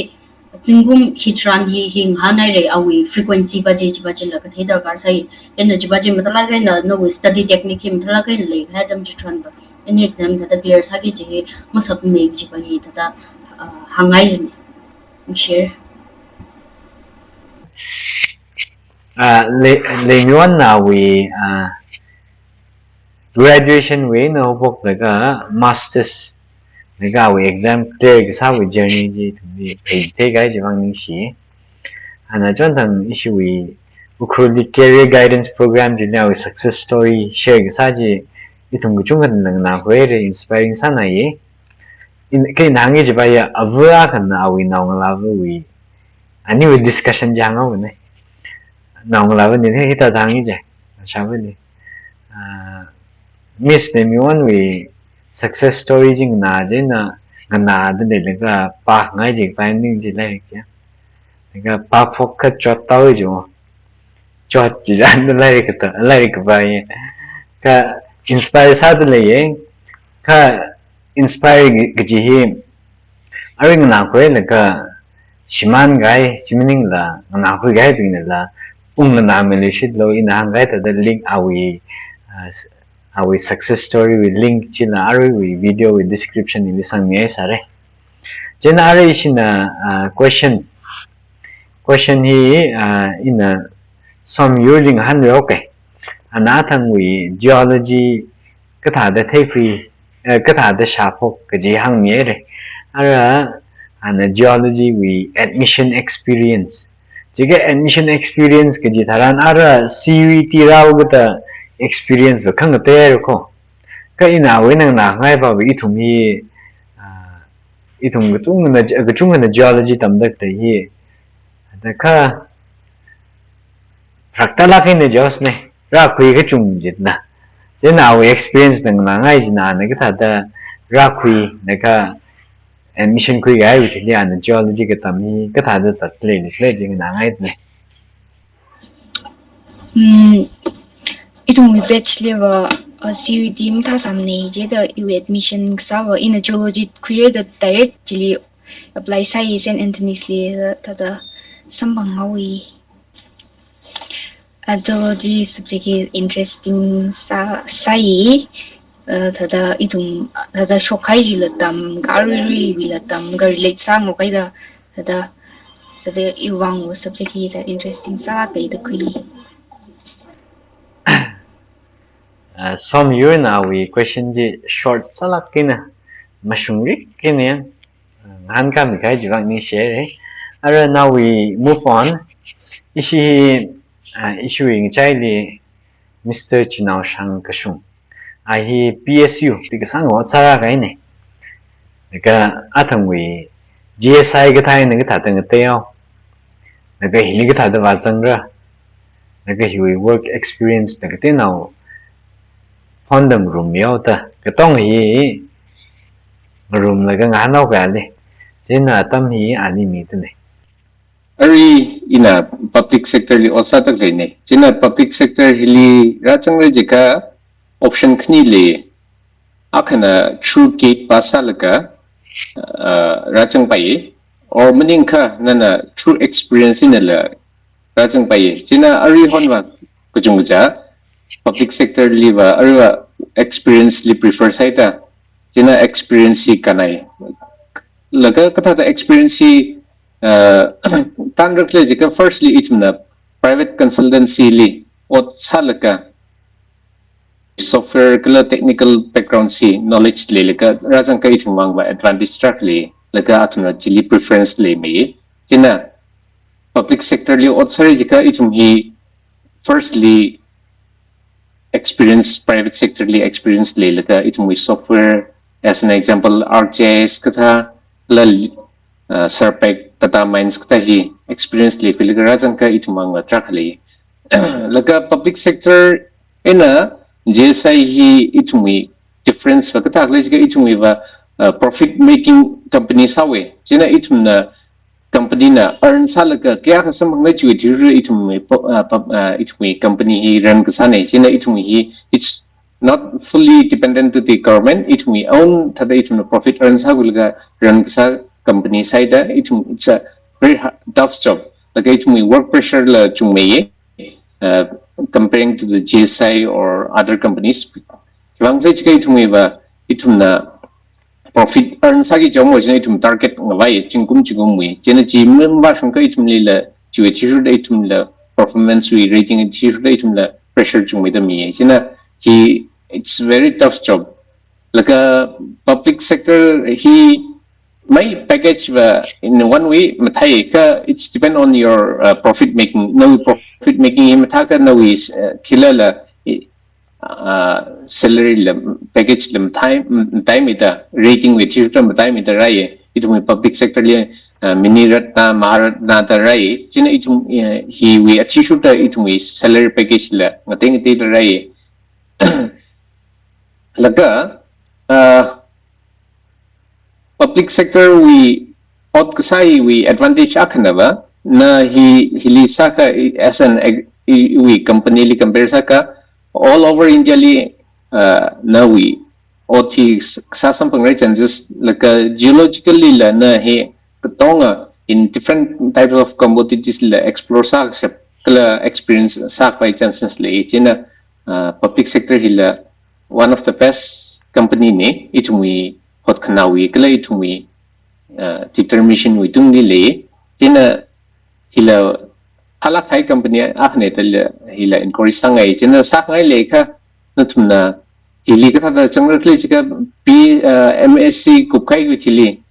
zingkum hitharan hi hi ngahānhaira, awui frequency pa chi chi pa chila kathei darkar sāi. Chieina chi pa chi mathālāk eina nawui study technique hi mathālāk eina leikahai atam chitharanva any exam thāda clear sāki kaji hi masakmana kaji pa hi thāda uh, hāngngai jina. Share. Ah, le le miwan nawui ah graduation wui eina haophoklaga masters laga awui exam clear kasāwui journey chi ithumli phei theikahai chi vang ningshi. Ana chonthang ishiwui Ukhrulli career guidance program chili awui success story share kasā chi ithum kachungkhana nganākhuihaira, inspiring sānaiya. In, kha ina hāngki kaji pa ya, ava akhana awui naongalāvawui, aniwui discussion chi hānghaona. Naongalāvana hithāda hāngi kaji, shāvana. Ah, Miss Nemiwonwui success story chi nganā chieina nganāda leilaga pāngai kaji pa ning chi lairik chi. Laga pāphok kha chot tau chi mo. Chot chi chānda lairik kata, lairik kapā hi. Kha inspire sāda leiya. Kha inspire kaji hi arui nganākhuilaga shimānkahai, chi maningla nganākhuikahaibingnala ungla nāmei leishitlu, ina hāngkahai thāda link awui, ah, awui success story wui link chila aruiwui video wui description li sangmihaisāra. Chieina arui ishina, ah, question, question hi, ah, ina somyurli ngahānluihaoka. Ana athangwui geology kathāda theikhui, eh, kathāda shāphok kaji hāngmihaira. Ara ana geology wui admission experience. Chikha admission experience kaji tharan ara C U E T rāhaokida experience va khangateihaira ko. Kha ina awui nganāngai pa va ithum hi, ah, Ithum kachungkhana, kachungkhana geology tamda khalei hi, da kha, pharaktālāk eina jaws ne, rākhui kachung jitna. Chieina awui experience na nganāngai jina, ana kathāda rākhui, na kha admission khuikahaiwui thili ana geology katam hi kathāda zatlei, leilei chi nganāngai ne. Hmm, ithumwui batch liva, uh, C U E T mathāsāmana, chida iwui admission kasāva, ina geology khuira da direct chili apply sāi, Saint Anthony's li, thāda samphanghaowa. Uh, geology subject hi interesting sā, sāi, uh, thāda ithum, thāda shokkahai chila tam, kha aruiruiwuila tam, kha relate sāngarokhaida, thāda, thāda iwui vang subject hi thāda interesting sālāka da khui. Uh, Somyur nawui question chi short sālāk eina, mashungrik eina yang, uh, ngahānkāmi kahai chi vang ningshihaira. Ara nawui move on, ishi, uh, ishiwui ngachaili Mister Chinaoshang Kashung, a hi P S U li kasāngva sārākahaina. Laga athumwui G S I kathā eina kathāda ngateihao, laga hili kathāda vāzangra, laga hiwui work experience na kateinao phonda ngarummihaoda, katonga hi ngarumlaga ngahānhaokahai. Chieina atam hi ali mida lei. Arui ina public sector li ot sāda khaleina. Chieina public sector hili rāzangra jiakha option khani lei. Akhana through gate pass sālaga, uh, rāzangpai, or maningakha nana through experience einala rāzangpai. Chieina aruihonva kachungkha public sector liva aruiva experience li prefer sāhaida, chieina experience hi kannai. Laga kathāda experience hi, uh, tanrakhala jiakha firstly ithumna private consultancy li ot sālaga, software kala technical background chi knowledge leilaga rāzangakha ithum vangva advantage tarākha lei, laga athumna chili preference leimei. Chieina public sector li ot sāra jiakha ithum hi firstly experience, private sector li experience leilaga ithumwui software, as an example, ArcGIS kathā, kala, uh, Surpac, Data Mines kathā hi experience leikhuilaga rāzangakha ithum vangva tarākha lei. Laga public sector eina G S I hi ithumwui difference va kathākhala jiakha ithumwuiva, uh, profit making company sāhaowa. Chieina ithumna company na earn sālaga kayākha samphangna chiwui athishurda ithumwui po-, uh, pub-, uh, ithumwui company hi run kasāna. Chieina ithumwui hi, it's not fully dependent to the government. Ithumwui own thāda ithumna profit earn sākhuilaga run kasā company sāhaida, ithum, it's a very ha-, tough job. Laga ithumwui work pressure la chungmeiya, uh, comparing to the G S I or other companies. Khiwuivang jiakha ithumwuiva, ithumna profit earn sāki kaji mochina ithum target ngavai zingkum zingkumwui. Chieina chi mavāshungakha ithumlila, chiwui athishurda ithumla, performance wui rating athishurda ithumla pressure chungmeida mi. Chieina chi, it's very tough job. Laga public sector hi mai package va in one way mathāakha, it's depend on your, uh, profit making. Nawui profit making hi mathāakha nawui, uh, khilala, uh, salary la, package la mathāi, mathāimida, rating wui athishurda mathāimida rāya. Ithumwui public sector li, uh, Mini Ratna, Maharatna da rāya. Chieina ithum, uh, hiwui athishurda ithumwui salary package la ngatei ngateida rāya. Laga, uh, public sector wui ot kasā hiwui advantage akhanava, na hi, hili sāakha as an ag-, i-, iwui company li compare sāakha all over India li, uh, nawui ot hi s-, kasā samphangra chances, laga geologically la na hi katonga in different types of commodities la explore sākashap kala experience sākhavai chances lei. Chieina, uh, public sector hila one of the best company na, ithumwui hotkhanāwui kala ithumwui, uh, determination wui tungli lei. Chieina hila phālāk kahai company akhana da hila encourage sāngai. Chieina sāngai leiakha nathumna hili kathāda zangrakhala jiakha P, uh, M S C kupkahaiwui thili,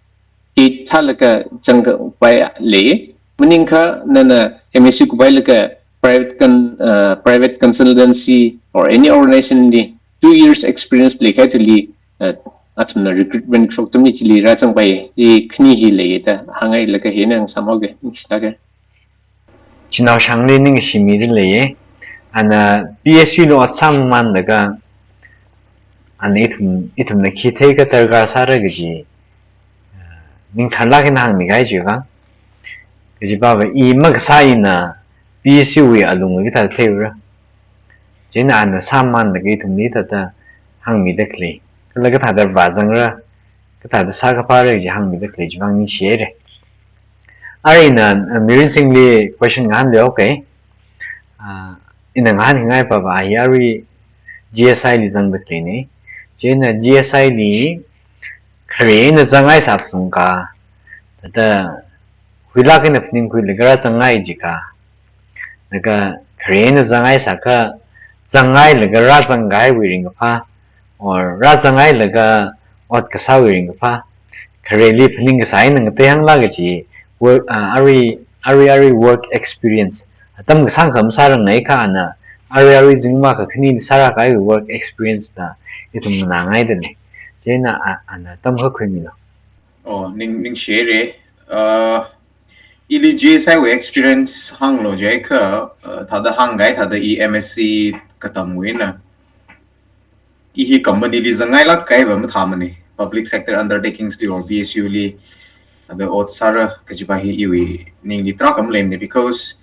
hi thālaga zangkapai lei. Maningakha nana M S C kuphailaga private con-, uh, private consultancy or any organization li two years experience leikahai thili, uh, athumna recruitment shokta mi chili rāzangpai, chi khani hi leiya da hānghailaga hina ngasāmhaoke, ningshilāke. Chinao Shangli ningshimida leiye. Ana P S U li ot sāmamānlaga, ana ithum, ithumna khi theikha darkar sāra kaji, ah, ningtharlāk eina hāngmi kahai chiva. Kajiva va i makasā eina P S U wui alungli kathā theiura. Chieina ana sāmamānlaga ithumli thāda hāngmida khalei, kala kathāda vāzangra, kathāda sākaphāra kaji hāngmida khalei chiva ningshihaira. Arui ina, uh, Mirin Singhli question ngahānluihaoke. Uh, ina ngahānngaipa va hi arui G S I li zangda khaleina. Chieina G S I li khare eina zangngaisā phalungka, thāda huilāk eina phaningkhuilaga rāzangngai jikha, laga khare eina zangngaisākha, zangngailāka rāzang kahaiwui ringkaphā, or rāzangngailāka ot kasāwui ringkaphā, khareli phaning kasā eina ngateihāngla kaji, work, ah, arui, arui, arui work experience, atam kasāngkha masārangakha ana, arui, arui zingkum akha khani sārā kahaiwui work experience da ithum nganāngaidalei. Chieina a-, ana atam akha khuimilo. Oh, ning, ningshihaira. Uh, ili G S I wui experience hānglu jiakha, uh, thāda hāngkahai thāda i M S C katamwui eina, i hi company li zangngailāk kahai va mathāmana. Public sector undertakings li or P S U li thāda ot sāra kajiva hi iwui ningli tarākha maleimana, because,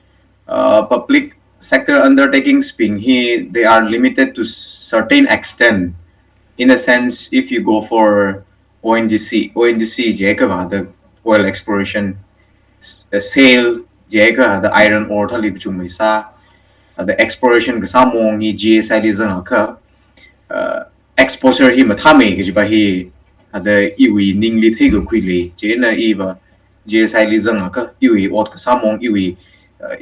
uh, public sector undertakings bing hi, they are limited to certain extent. In a sense, if you go for O N G C, O N G C jiakha va thāda oil exploration, s-, uh, shale jiakha va thāda iron ore thāli kachungmeisā, thāda exploration kasā maong hi G S I li zangakha, uh, exposure hi mathāmei kajiva hi thāda iwui ningli theikakhui lei. Chieina iva G S I li zangakha iwui ot kasā maong iwui, uh,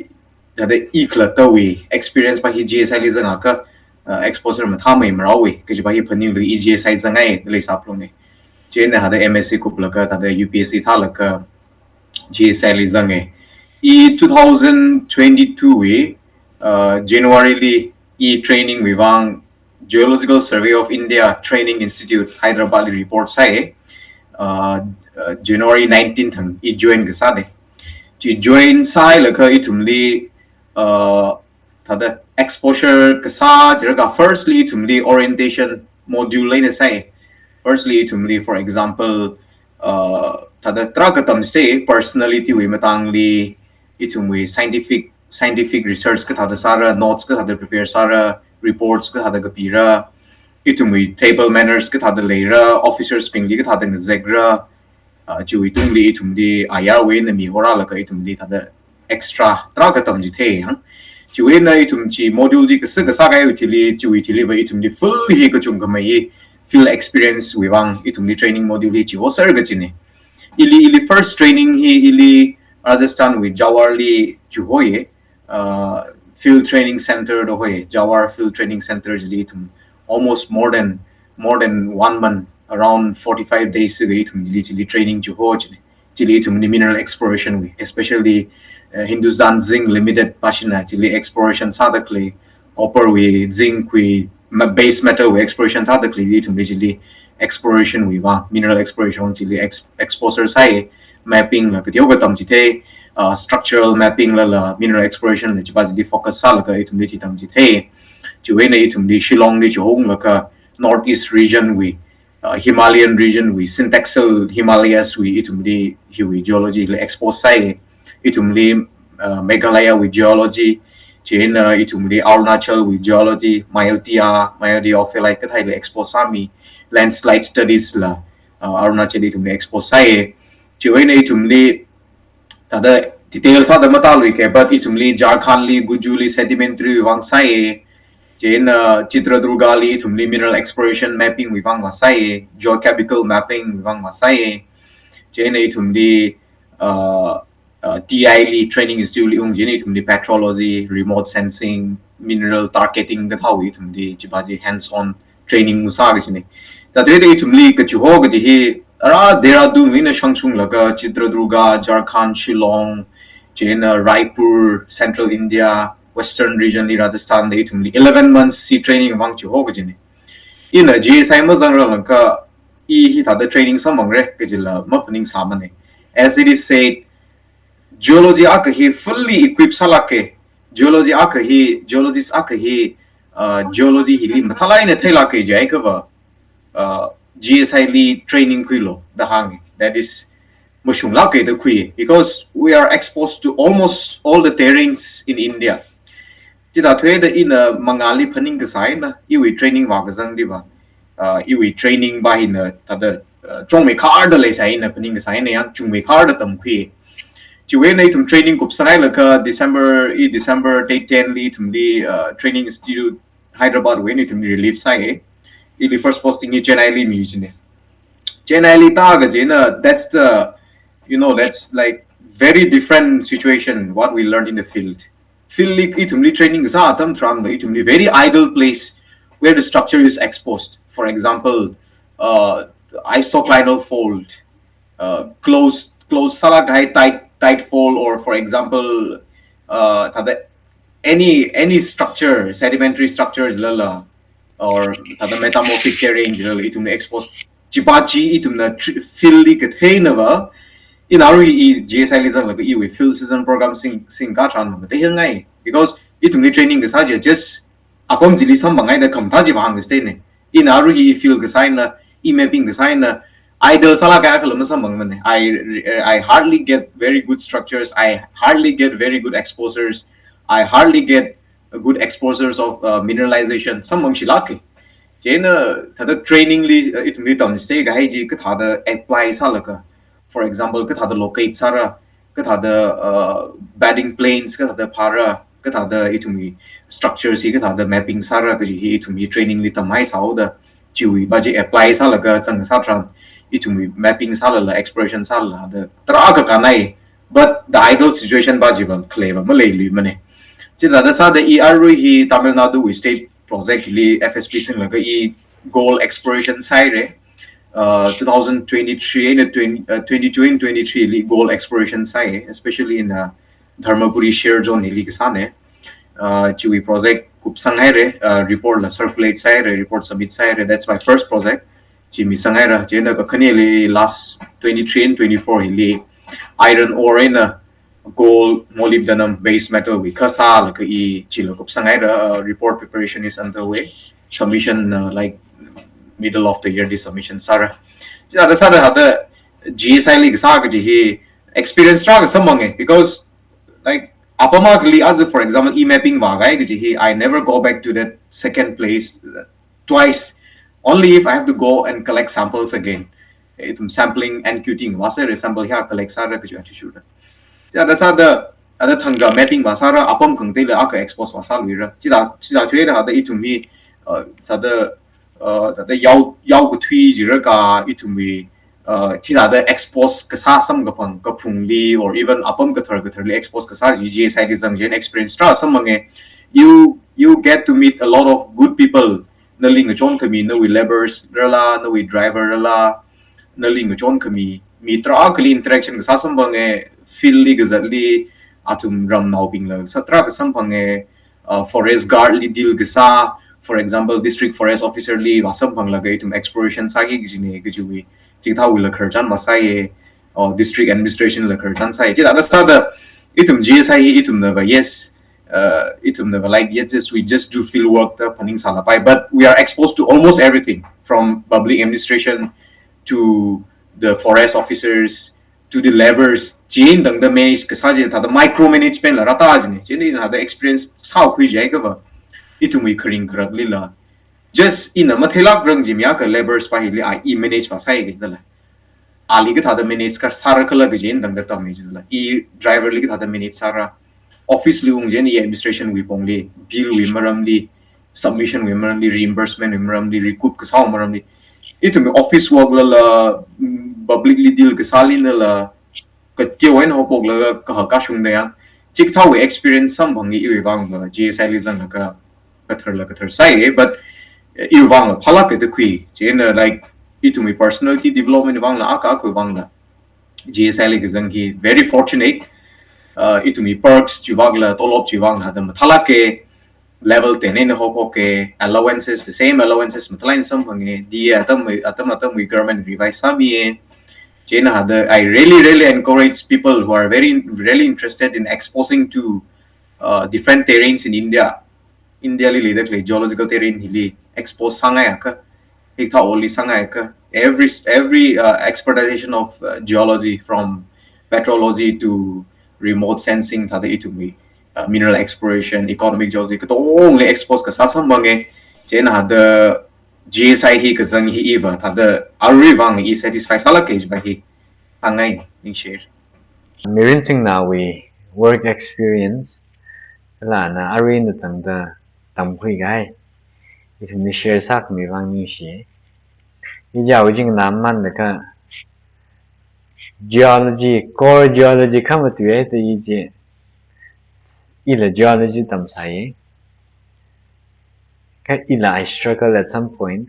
thāda i khalattawui experience va hi G S I li zangakha, uh, exposure mathāmei marāwui kajiva hi phaninglaga i G S I zangngaida leisā phalunga. Chieina thāda M S C kuplaga thāda U P S C thālaga G S I li zanga. I two thousand twenty-two wui, uh, January li i training wui vang Geological Survey of India Training Institute Hyderabad li report sāi, uh, uh, January nineteen thang i join kasāna. Chi join sāhailaga ithumli, uh, thāda exposure kasā jiakha firstly ithumli orientation module eina sāi. Firstly ithumli, for example, uh, thāda tarākha tamchithei personality wui matangli, ithumwui scientific, scientific research kathāda sāra, notes kathāda prepare sāra, reports kathāda kapira, ithumwui table manners kathāda leira, officers bingli kathāda ngazekra, uh, chiwui tungli ithumli ayarwui eina mi horālaga ithumli thāda extra tarākha tamchithei yang. Chiwui eina ithum chi module chi kasā kasā kahaiwui thili, chiwui thili va ithumli field hi kachungkhamei hi field experience wui vang ithumli training module hi chihoser kajina. Ili, ili first training hi ili Rajasthan wui Jowar li chihoya, uh, field training center da hoi, Jowar Field Training Center chili ithum almost more than, more than one month, around forty-five days siga ithum chili, chili training chiho chili. Chili ithumli mineral exploration wui, especially, uh, Hindustan Zinc Limited pāshina chili exploration sāda khalei, copper wui, zinc wui, ma-, base metal wui exploration sāda khalei ithumli chili exploration wui vang, mineral exploration wui chili ex-, exposure sāi, mapping la kateokha tamchithei, uh, structural mapping la la mineral exploration la chiva chili focus sālaga ithumli chi tamchithei. Chiwui eina ithumli Shillong li chiholaga North East region wui, uh, Himalayan region wui, syntaxial Himalayas wui ithumli hiwui geology la expose sāi. Ithumli, uh, Meghalaya wui geology, chieina ithumli Arunachal wui geology, Mayodia, Mayodia ophiolite kathāli expose sāmi, landslide studies la, uh, Arunachal ithumli expose sāi. Chiwui eina ithumli thāda details thāda matāluike, but ithumli Jharkhand li, Guju li sedimentary wui vang sāi. Chieina Chitradurga li ithumli mineral exploration mapping wui vang va sāi, geochemical mapping wui vang va sāi. Chieina ithumli, uh, uh, T I li training institute li ung chieina ithumli petrology, remote sensing, mineral targeting kathāwui ithumli chiva chi hands on training masā kajina. Thāda ithumli kachiho kaji hi ara Dehradun wui eina shangshunglaga Chitradurga, Jharkhand, Shillong, chieina Raipur, Central India, Western region li Rajasthan da ithumli eleven months hi training vang chiho kajina. Ina G S I mazangranglaga i hithāda training samphangra kajila maphaningsāmana. As it is said, geology akha hi fully equipped sālāka, geology akha hi, geologist akha hi, uh, geology hili mathālāk eina theilāka jiakha va, uh, G S I li training khuilu da hānga. That is, mashunglāka da khui, because we are exposed to almost all the terrains in India. Chithāda thuida ina mangāli phaningkasā eina, iwui training vākazangli va, uh, iwui training va hina thāda, uh, chungmeikharda leisai eina phaningkasā eina yāng chungmeikharda tamkhui. Chiwui eina ithum training kupsanghailaga December, i December date ten li ithumli, uh, training institute Hyderabad wui eina ithumli relieve sāya. Ili first posting hi Chennai li mi jina. Chennai li tākajina, that's the, you know, that's like very different situation what we learned in the field. Field li ithumli training kasā atam tharan va ithumli very ideal place where the structure is exposed. For example, uh, isoclinal fault, uh, close, close sālāk kahai tide, tide fault, or for example, uh, thāda any, any structure, sedimentary structure lala, or thāda metamorphic terrain lala, ithumna expose, chipa chi ithumna tri-, field li katheina va, ina arui i G S I li zanglaga iwui field season program sing, singkā tharan va, katheingai. Because ithumli training kasā chi just apam chili samphanghaida khamathā chi vāhāngkasā na. Ina arui i field kasā eina, i mapping kasā eina, ideal sālāk kahai akhala masamphangmana. I, I hardly get very good structures. I hardly get very good exposures. I hardly get a good exposures of, uh, mineralization. Samphangshilāka. Chieina thāda training li, uh, ithumli tamchithei kahai chi kathāda apply sālaga, for example, kathāda locate sāra, kathāda, uh, bedding planes kathāda phāra, kathāda ithumwui structures hi kathāda mapping sāra kaji hi ithumwui training li tamhaisāhaoda, chiwui va chi apply sālaga zangkasā tharan, ithumwui mapping sālala, exploration sālala, da tarākha kānnai. But the ideal situation va chi va khalei va maleiluimana. Chithāda sāda i arui hi Tamil Nadu wui state project li F S P singlaga i gold exploration sāhaira. Uh, two thousand twenty-three eina twenty, uh, twenty-two and twenty-three li gold exploration sāya, especially in, uh, Dharmapuri Shear Zone hili kasāna. Uh, chiwui project kupsanghaira, uh, report la circulate sāhaira, report submit sāhaira. That's my first project. Chi misanghaira. Chieina kakhaneli last twenty-three and twenty-four hili iron ore eina gold, molybdenum, base metal wui kasā laga i chila kupsanghaira, uh, report preparation is underway. Submission, uh, like, middle of the year li submission sāra. Chithāda sāda hithāda G S I li kasā kaji hi experience tarākha samphanga, because, like, apam akhali as, for example, i mapping vākahai kaji hi, I never go back to that second place, uh, twice. Only if I have to go and collect samples again. Ithum sampling and queuing vāsāra, sample hi collect sāra kaji athishurda. Chithāda sāda, ada thangkha mapping vāsāra, apam khangateila akha expose vāsāluira. Chithā, chithā thuida hithāda ithumwui, uh, sāda, uh, thāda yao, yao kathui jirakha ithumwui, uh, chithāda expose kasā samkaphang kaphungli, or even apam kathar katharli expose kasā chi G S I li zangchieina experience tarākha samphanga. You, you get to meet a lot of good people. Nali ngachon khami, nawui labourers rala, nawui driver rala, nali ngachon khami, mi tarākhali interaction kasā samphanga, field li kazatli, athum ramnaobingla sā tarākha samphanga, uh, forest guard li deal kasā, for example, district forest officer li vāsamphanglaga ithum exploration sāki kajina kajiwui, chikathāwuila khararchan vāsāya, or district administration la khararchan sāya. Chithāda sāda ithum G S I hi ithumna va, yes, uh, ithumna va, like, yes, yes, we just do field work da phaningsālapai. But we are exposed to almost everything, from public administration to the forest officers to the labourers. Chieina tangda manage kasā chi thāda micromanagement la rātā jina. Chieina thāda experience sākhui jiakha va, ithumwui kharing kharaklila just ina matheilākrang jimiakha labourers pa hili a i manage vāsāya kajidala. Ali kathāda manage kasāra khala kaji eina tangda tammi jidala. I driver li kathāda manage sāra. Office li ungchieina i administration wui pongli, bill wui maramli, submission wui maramli, reimbursement wui maramli, recoup kasāwui maramli. Ithumwui office work lala, mm, public li deal kasālinala, kateowa eina haophoklaga kahak kashungda yang, chikathāwui experience samphanga iwui vang va, G S I li zanglaga katharla kathar sāya, but, eh, iwui vangla phālāka da khui. Chieina, like, ithumwui personality development vangla, akha akhawui vangla, G S I li kazang hi very fortunate. Uh, ithumwui perks chiwui vangla, tolop chiwui vangla, da mathālāka. level ten eina haophok e, allowances, the same allowances mathālāk eina samphang e, D A atam, atam, atam government revise sāmi e. Chieina hithāda, I really, really encourage people who are very, really interested in exposing to uh, different terrains in India. India li leida khalei geological terrain hili expose sāngaiakha, hikathā oli sāngaiakha, every, every uh, expertization of uh, geology, from petrology to remote sensing, thāda ithumwui uh, mineral exploration, economic geology, katongli expose kasā samphang e. Chieina hithāda G S I hi kazang hi iva, thāda aruivang i satisfy sālāk e jiva hi hāngngai, ningshi. Mirin Singh nawui work experience, kala ana arui eina tangda tamkhuikahai, ithumli share sākhami vang ningshi. I chi awui chingna manlaga geology, core geology khamatui e da i chi, ila geology tamsai. Kha ila I struggle at some point.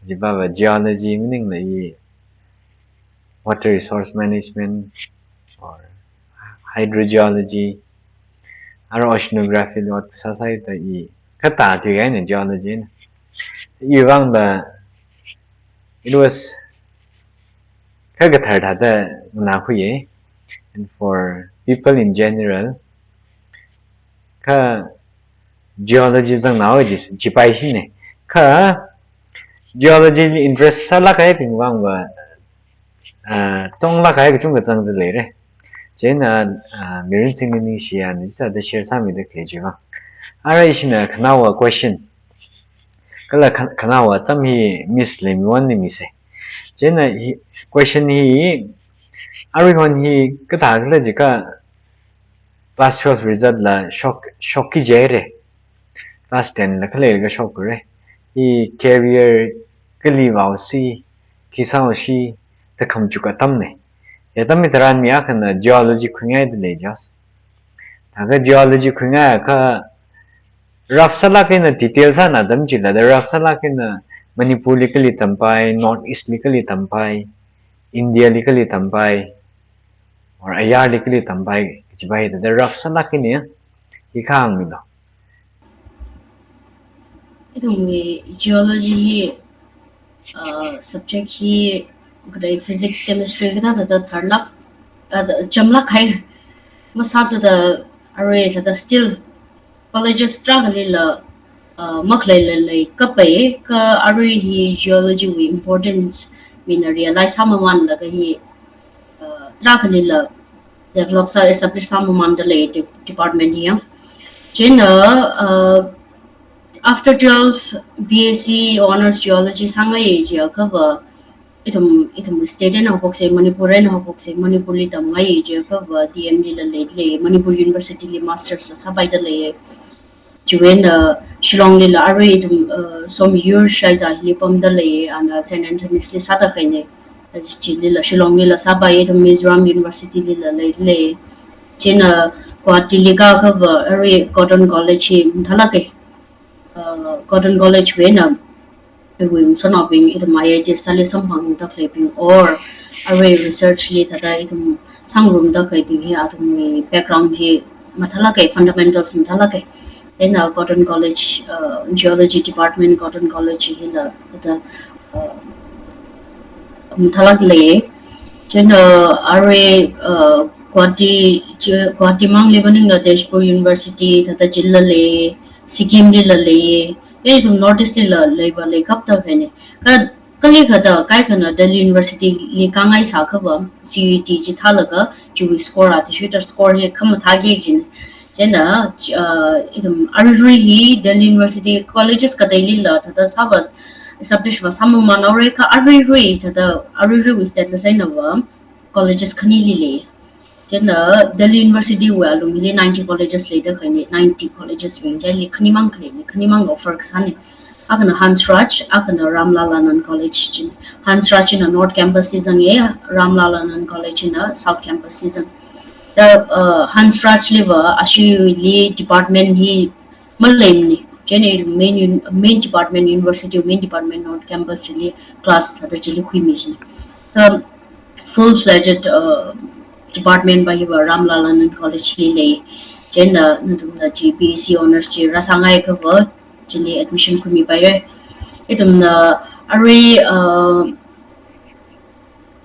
Jiva va geology maningla i water resource management or hydrogeology, ara oceanography lot sāsai da i. Kha tāthuikahaina geology na. Iwui vang va, it was kha kathar thāda nganākhui e. And for people in general, kha geology zangnao ji, jipai hina. Kha geology li interest sālāk kahaibing vang va, uh, tonglāk kahai kachungkha zangda leira. Chieina, uh, Mirin Singh li ningshiya, ana sāda share sāmida khalei jiva. Ara ishina khanaowa question. Kala kha-, khanaowa atam hi miss Lemwon li mise. Chieina hi, question hi, aruihon hi kathākhala jiakha class twelve result la shok, shokki jihaira. Class ten la khalei kashok kure. I career kali vaosi, khi sāosi, da khamachuk atamna. Hi atam hitharan mi akhana geology khuingaida lei just. Thākha geology khuingaiakha rough sālāk eina detail sāna atam chila da rough sālāk eina Manipur li kali tampai, North East li kali tampai, India li kali tampai, or ayarli kali tampai, jiva hithāda rough sālāk eina, hi kahāng milu. Ithumwui geology hi, uh, subject hi, khalei physics, chemistry, kathā thāda tharlāk, uh, chamlāk kahai, masāthuda arui thāda still colleges tarākhalila, uh, makhalei leilei kapai, kha arui hi geology wui importance mina realize sāmamanlaga hi, uh, tarākhalila develop sā, establish sāmamanda lei de-, department hi ya. Chieina, uh, after twelve B S c Honours Geology sāngai jiakha va, ithum, ithum state eina haophoksei, Manipur eina haophoksei, Manipur li tamngai jiakha va, D M li la lei, lei, Manipur University li masters la sāpaida lei. Chiwui eina Shillong lila arui ithum, uh, Somyur Shaiza hili pamda lei, ana Saint Anthony's li sāda kahaina. Chilila Shillong lila sāpai, ithum Mizoram University lila lei, lei. Chieina Guwahati li kaakha va arui Cotton College hi mathālāk e. Uh, Cotton College wui eina, iwui ngasotnaobing, ithum I I T sāli samphangda khaleibing, or arui research li thāda ithum sāngarumda khaleibing hi, athumwui background hi mathālāk e, fundamentals mathālāk e. Eina Cotton College, uh, Geology Department, Cotton College hila thāda, uh, mathālāk lei. Chieina arui, uh, Guwahati, chi-, Guwahati mangli maningla Tezpur University thāda chila lei, Sikkim lila lei, ithum North East lila leiva leikapta kahaina. Kha, kali kathāda kaikhana Delhi University li kāngai sākha va, C U E T chi thālaga, chiwui score athishurda score hi khamathā kajina. Chieina, uh, ithum aruirui hi Delhi University colleges kateilila thāda sāva, establish va sāmamanaora, kha aruirui thāda, aruiruiwui state la sāhaina va colleges khanili lei. Chieina Delhi University wui alungli ninety colleges leida kahaina, ninety colleges wui ngachaili khanimang khaleina, khanimang offer kasāna. Akhana Hans Raj, akhana Ram Lal Anand College china. Hans Raj china North Campus li zanga, Ram Lal Anand College china South Campus li zanga. Da, uh, Hans Raj li va ashili department hi maleimana. Chieina main un-, main department, university main department North Campus li class thāda chili khuimi china. Um, full-fledged, uh, department va hi va Ram Lal Anand College li lei. Chieina nathumna chi B S C honours chi rāsāngai kava, chili admission khuimipaira. Ithumna arui, uh,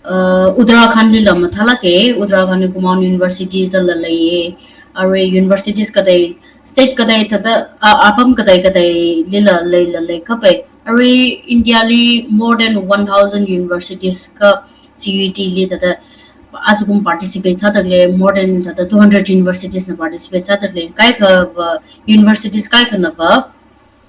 uh, Uttarakhand lila mathālāka, Uttarakhand li Kumaon University dala leiya, arui universities katei, state katei thāda, uh, apam katei kateilila leila leikapai. Arui India li more than one thousand universities ka C U E T li thāda ajakum participate sādalei, more than thāda two hundred universities na participate sādalei. Kaikhava, uh, universities kaikhanava,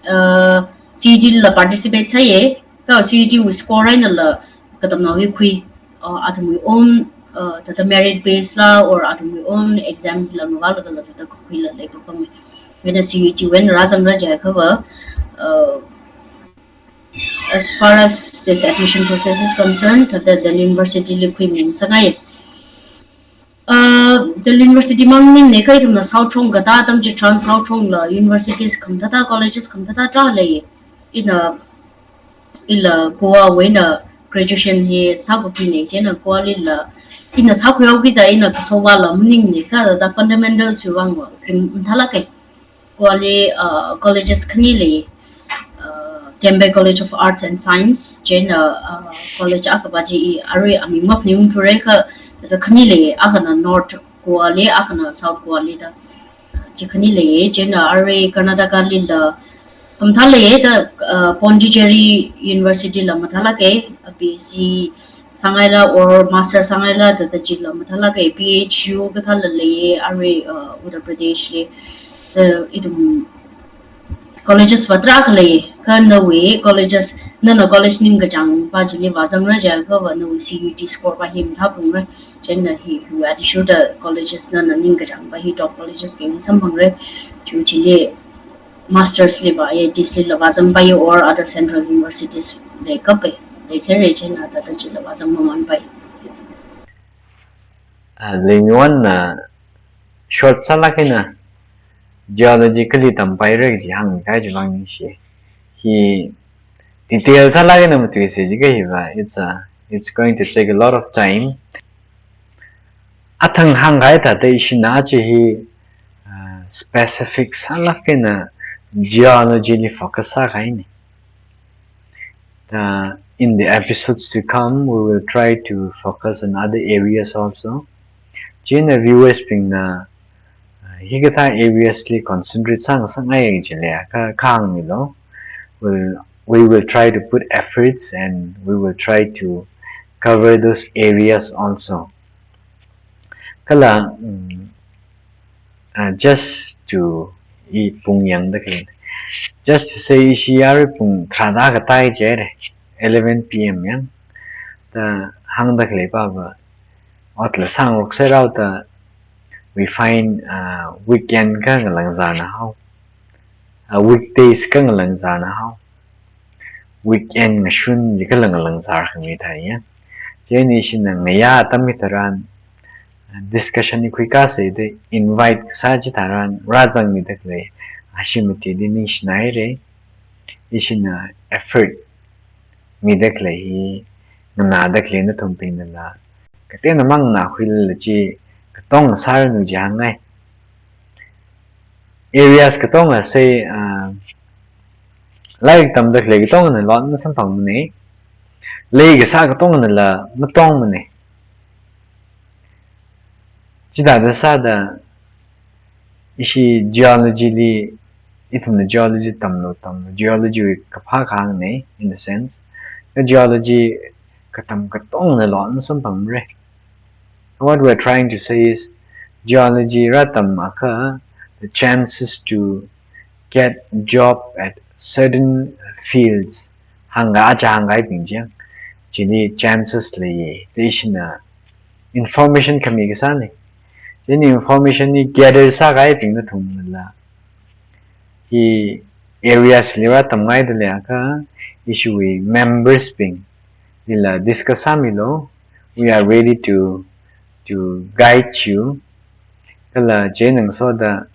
uh, C U E T la participate sāya, ka C U E T wui score einala katamnaowui khui, uh, athumwui own, uh, thāda merit base la or athumwui own exam la ngavālagala thāda kakhuila leipapama. Chieina C U E T wui eina rāzangra jiakhava, uh, as far as this admission process is concerned, thāda Delhi University li khuimingasakngai. Uh, Delhi University mang maningmana, ithumna South Shong katā atam chi Trans South Shong la universities khamathā thāda, colleges khamathā thāda tarākha lei. Ina, ila Goa wui eina graduation hi sākakhuina, chieina Goa lila ina sākhuihaokida ina kasovāla maningmana, kha thāda fundamentals wui vangva, krim mathālāka. Goa li, uh, colleges khani lei, uh, Kempe College of Arts and Science, chieina, uh, college akhava chi i arui aming maphaningungthura kha, thāda khani lei, akhana North Goa li, akhana South Goa li da. Uh, chi khani lei, chieina arui Karnataka lila khamathā leiya da, uh, Pondicherry University la mathālāka, uh, B S C sāngaila or master sāngaila thāda chila mathālāka, P H U kathāla leiya, arui, uh, Uttar Pradesh li, uh, ithum colleges va tarākha lei, kha nawui colleges, nana college ningkachāngva chili vāzangra jiakhava nawui C U E T score va hi mathāphalungra, chieina hi, hi athishurda colleges nana ningkachāngva hi top colleges bing samphangra, chi chili masters liva, I I Ts lila vāzangpai or other central universities leikapai, leiserra chieina thāda chila vāzang mamanpai. Ah, Lingwan na short sālāk eina geology kali tampaira kaji hāngkahai chi vang ningshi. Hi detail sālāk eina matuisa jiakha hiva, it's a, it's going to take a lot of time. Athang hāngkahai thāda ishina chi hi, uh, specific sālāk eina geology li focus sākahaina. Uh, in the episodes to come, we will try to focus on other areas also. Chieina viewers bingna, uh, hikathā areas li concentrate sāngasakngai jiakha, kha hāngmilu. We'll, we will try to put efforts and we will try to cover those areas also. Kala, mm, uh, just to, i pung yangda khalei. Just to say, ishi arui pung tharāda katai jihaira, eleven P M yang. Da hāngda khalei pava, otla sāngarokserrao da, we find, uh, weekend kha ngalāngzarna hao. Uh, weekdays kha ngalāngzarna hao. Weekend ngashun jikha ngalāngzar khami thāya. Chieina ishina ngayā atam hitharan, discussion hi khuikasei da invite sā chitharan rāzangmida khalei, ashi mati di ningshinaira. Ishina effort mida khalei hi, nganāda khalei nathumtingnala, kateonamang nganākhuilala chi katonga sāranu ji hāngngai. Areas katonga sei, ah, lairik tamda khalei katongana loan masamphangmana. Lei kasā katonganala matongmana. Chithāda sāda ishi geology li, ithumna geology tamlu tamlu, geology wui kaphā kahāngna, in a sense. Ka geology katam katongana loan masamphangmara. What we're trying to say is, geology rātamakha, the chances to get job at certain fields, hāngkha aja hāngkahaibing chang, chili chances leiya, da ishina information khami kasāna. Chieina information hi gather sākahaibing nathumnala, hi areas li rātamngaida leiakha, ishiwui members bing lila discuss sāmilu. We are ready to, to guide you. Kala chieina ngasoda,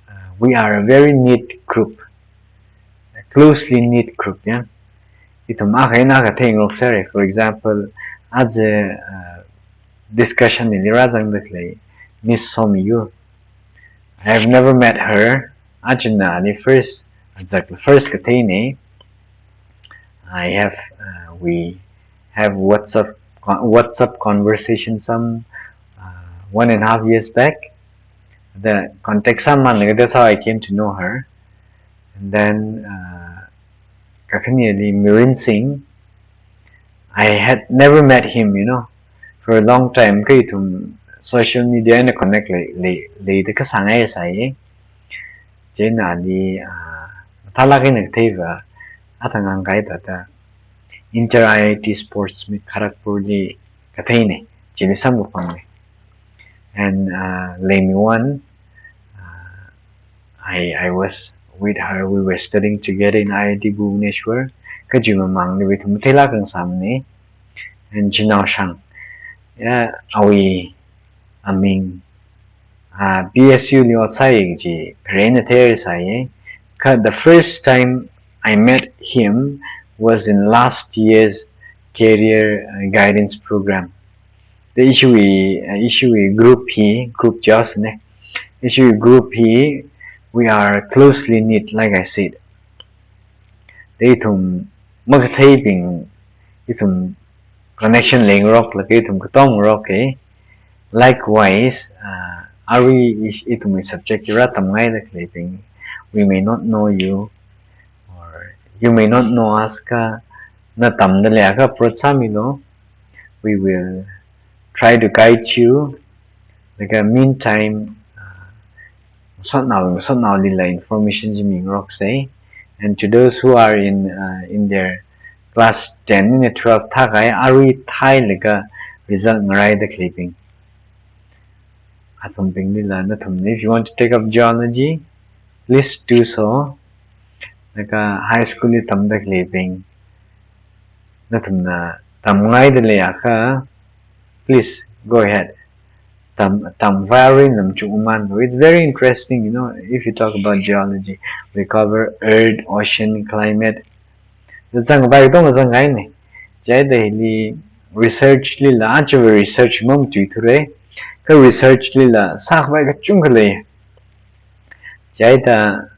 uh, we are a very knit group, a closely knit group, ya. Ithum akha eina akha theingarokserra. For example, aja, uh, discussion hili rāzangda khalei Miss Somiyu, I have never met her. Aja ina ali first, azak first kathei ne. I have, uh, we have WhatsApp, WhatsApp conversation some, uh, one and a half years back. The contact sāmānlaga, that's how I came to know her. And then, uh, kakhaneli Mirin Singh, I had never met him, you know, for a long time. Kha ithum social media eina connect lei, lei, leida kasāngai sāi. Chieina ali, ah, mathālāk eina katheiva, athang hāngkahai thāda, Inter I I T Sports Meet Kharagpur li kathei ne, chili samkaphang ne. And, uh, Leimiwon, uh, I, I was with her, we were studying together in I I T Bhubaneswar. Kaji mamāngli ithum matheilāk eina sāmane. And Jinaoshang, ya, awui aming, uh, P S U li ot sāi kaji, phereina theisai. Kha the first time I met him was in last year's career, uh, guidance program. The issue, uh, issue group hi, group just ne. Issue group hi, we are closely knit, like I said. Ithum makatheibing, ithum connection leingaroklaga ithum katongngarok e. Likewise, uh, arui is-, ithumwui subject hili tamngaida khaleibing, we may not know you, or you may not know us. Kha na tamda leiakha approach sāmilu. We will try to guide you. Laga meantime, uh, ngasotnao, ngasotnaolila information chi mingarokse. And to those who are in, uh, in their class ten eina twelve thākahai, arui theilaga result ngaraida khaleibing, athumbinglila nathumna, if you want to take up geology, please do so. Laga high school li tamda khaleibing, nathumna tamngaida leiakha, please go ahead. Tam, tamvai arui namchuk umānlu. It's very interesting, you know, if you talk about geology, we cover earth, ocean, climate. Zangvai katong zangkahai ne. Chieina hili research lila, aja research mamatuithura. Kha research lila sākhavai kachungkha lei. Chieina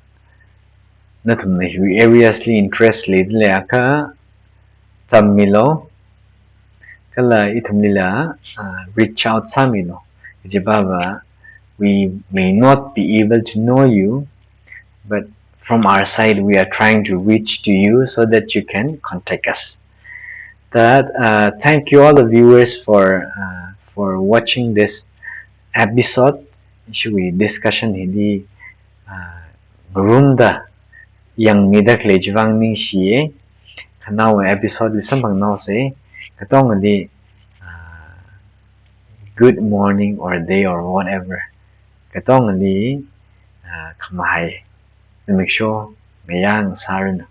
nathumna hiwui areas li interest leida leiakha tammilu. Kala ithumlila, uh, reach out sāmilu. Kajipava, we may not be able to know you, but from our side, we are trying to reach to you so that you can contact us. That, uh, thank you all the viewers for, uh, for watching this episode. Ithumwui discussion hili, uh, ngarumda yangmida khalei chivang ningshiye. Khanaowa episode li samphangnaose. Katongali, uh, good morning or day or whatever. Katongali, uh, khamahai zimiksho ngayā sāranu.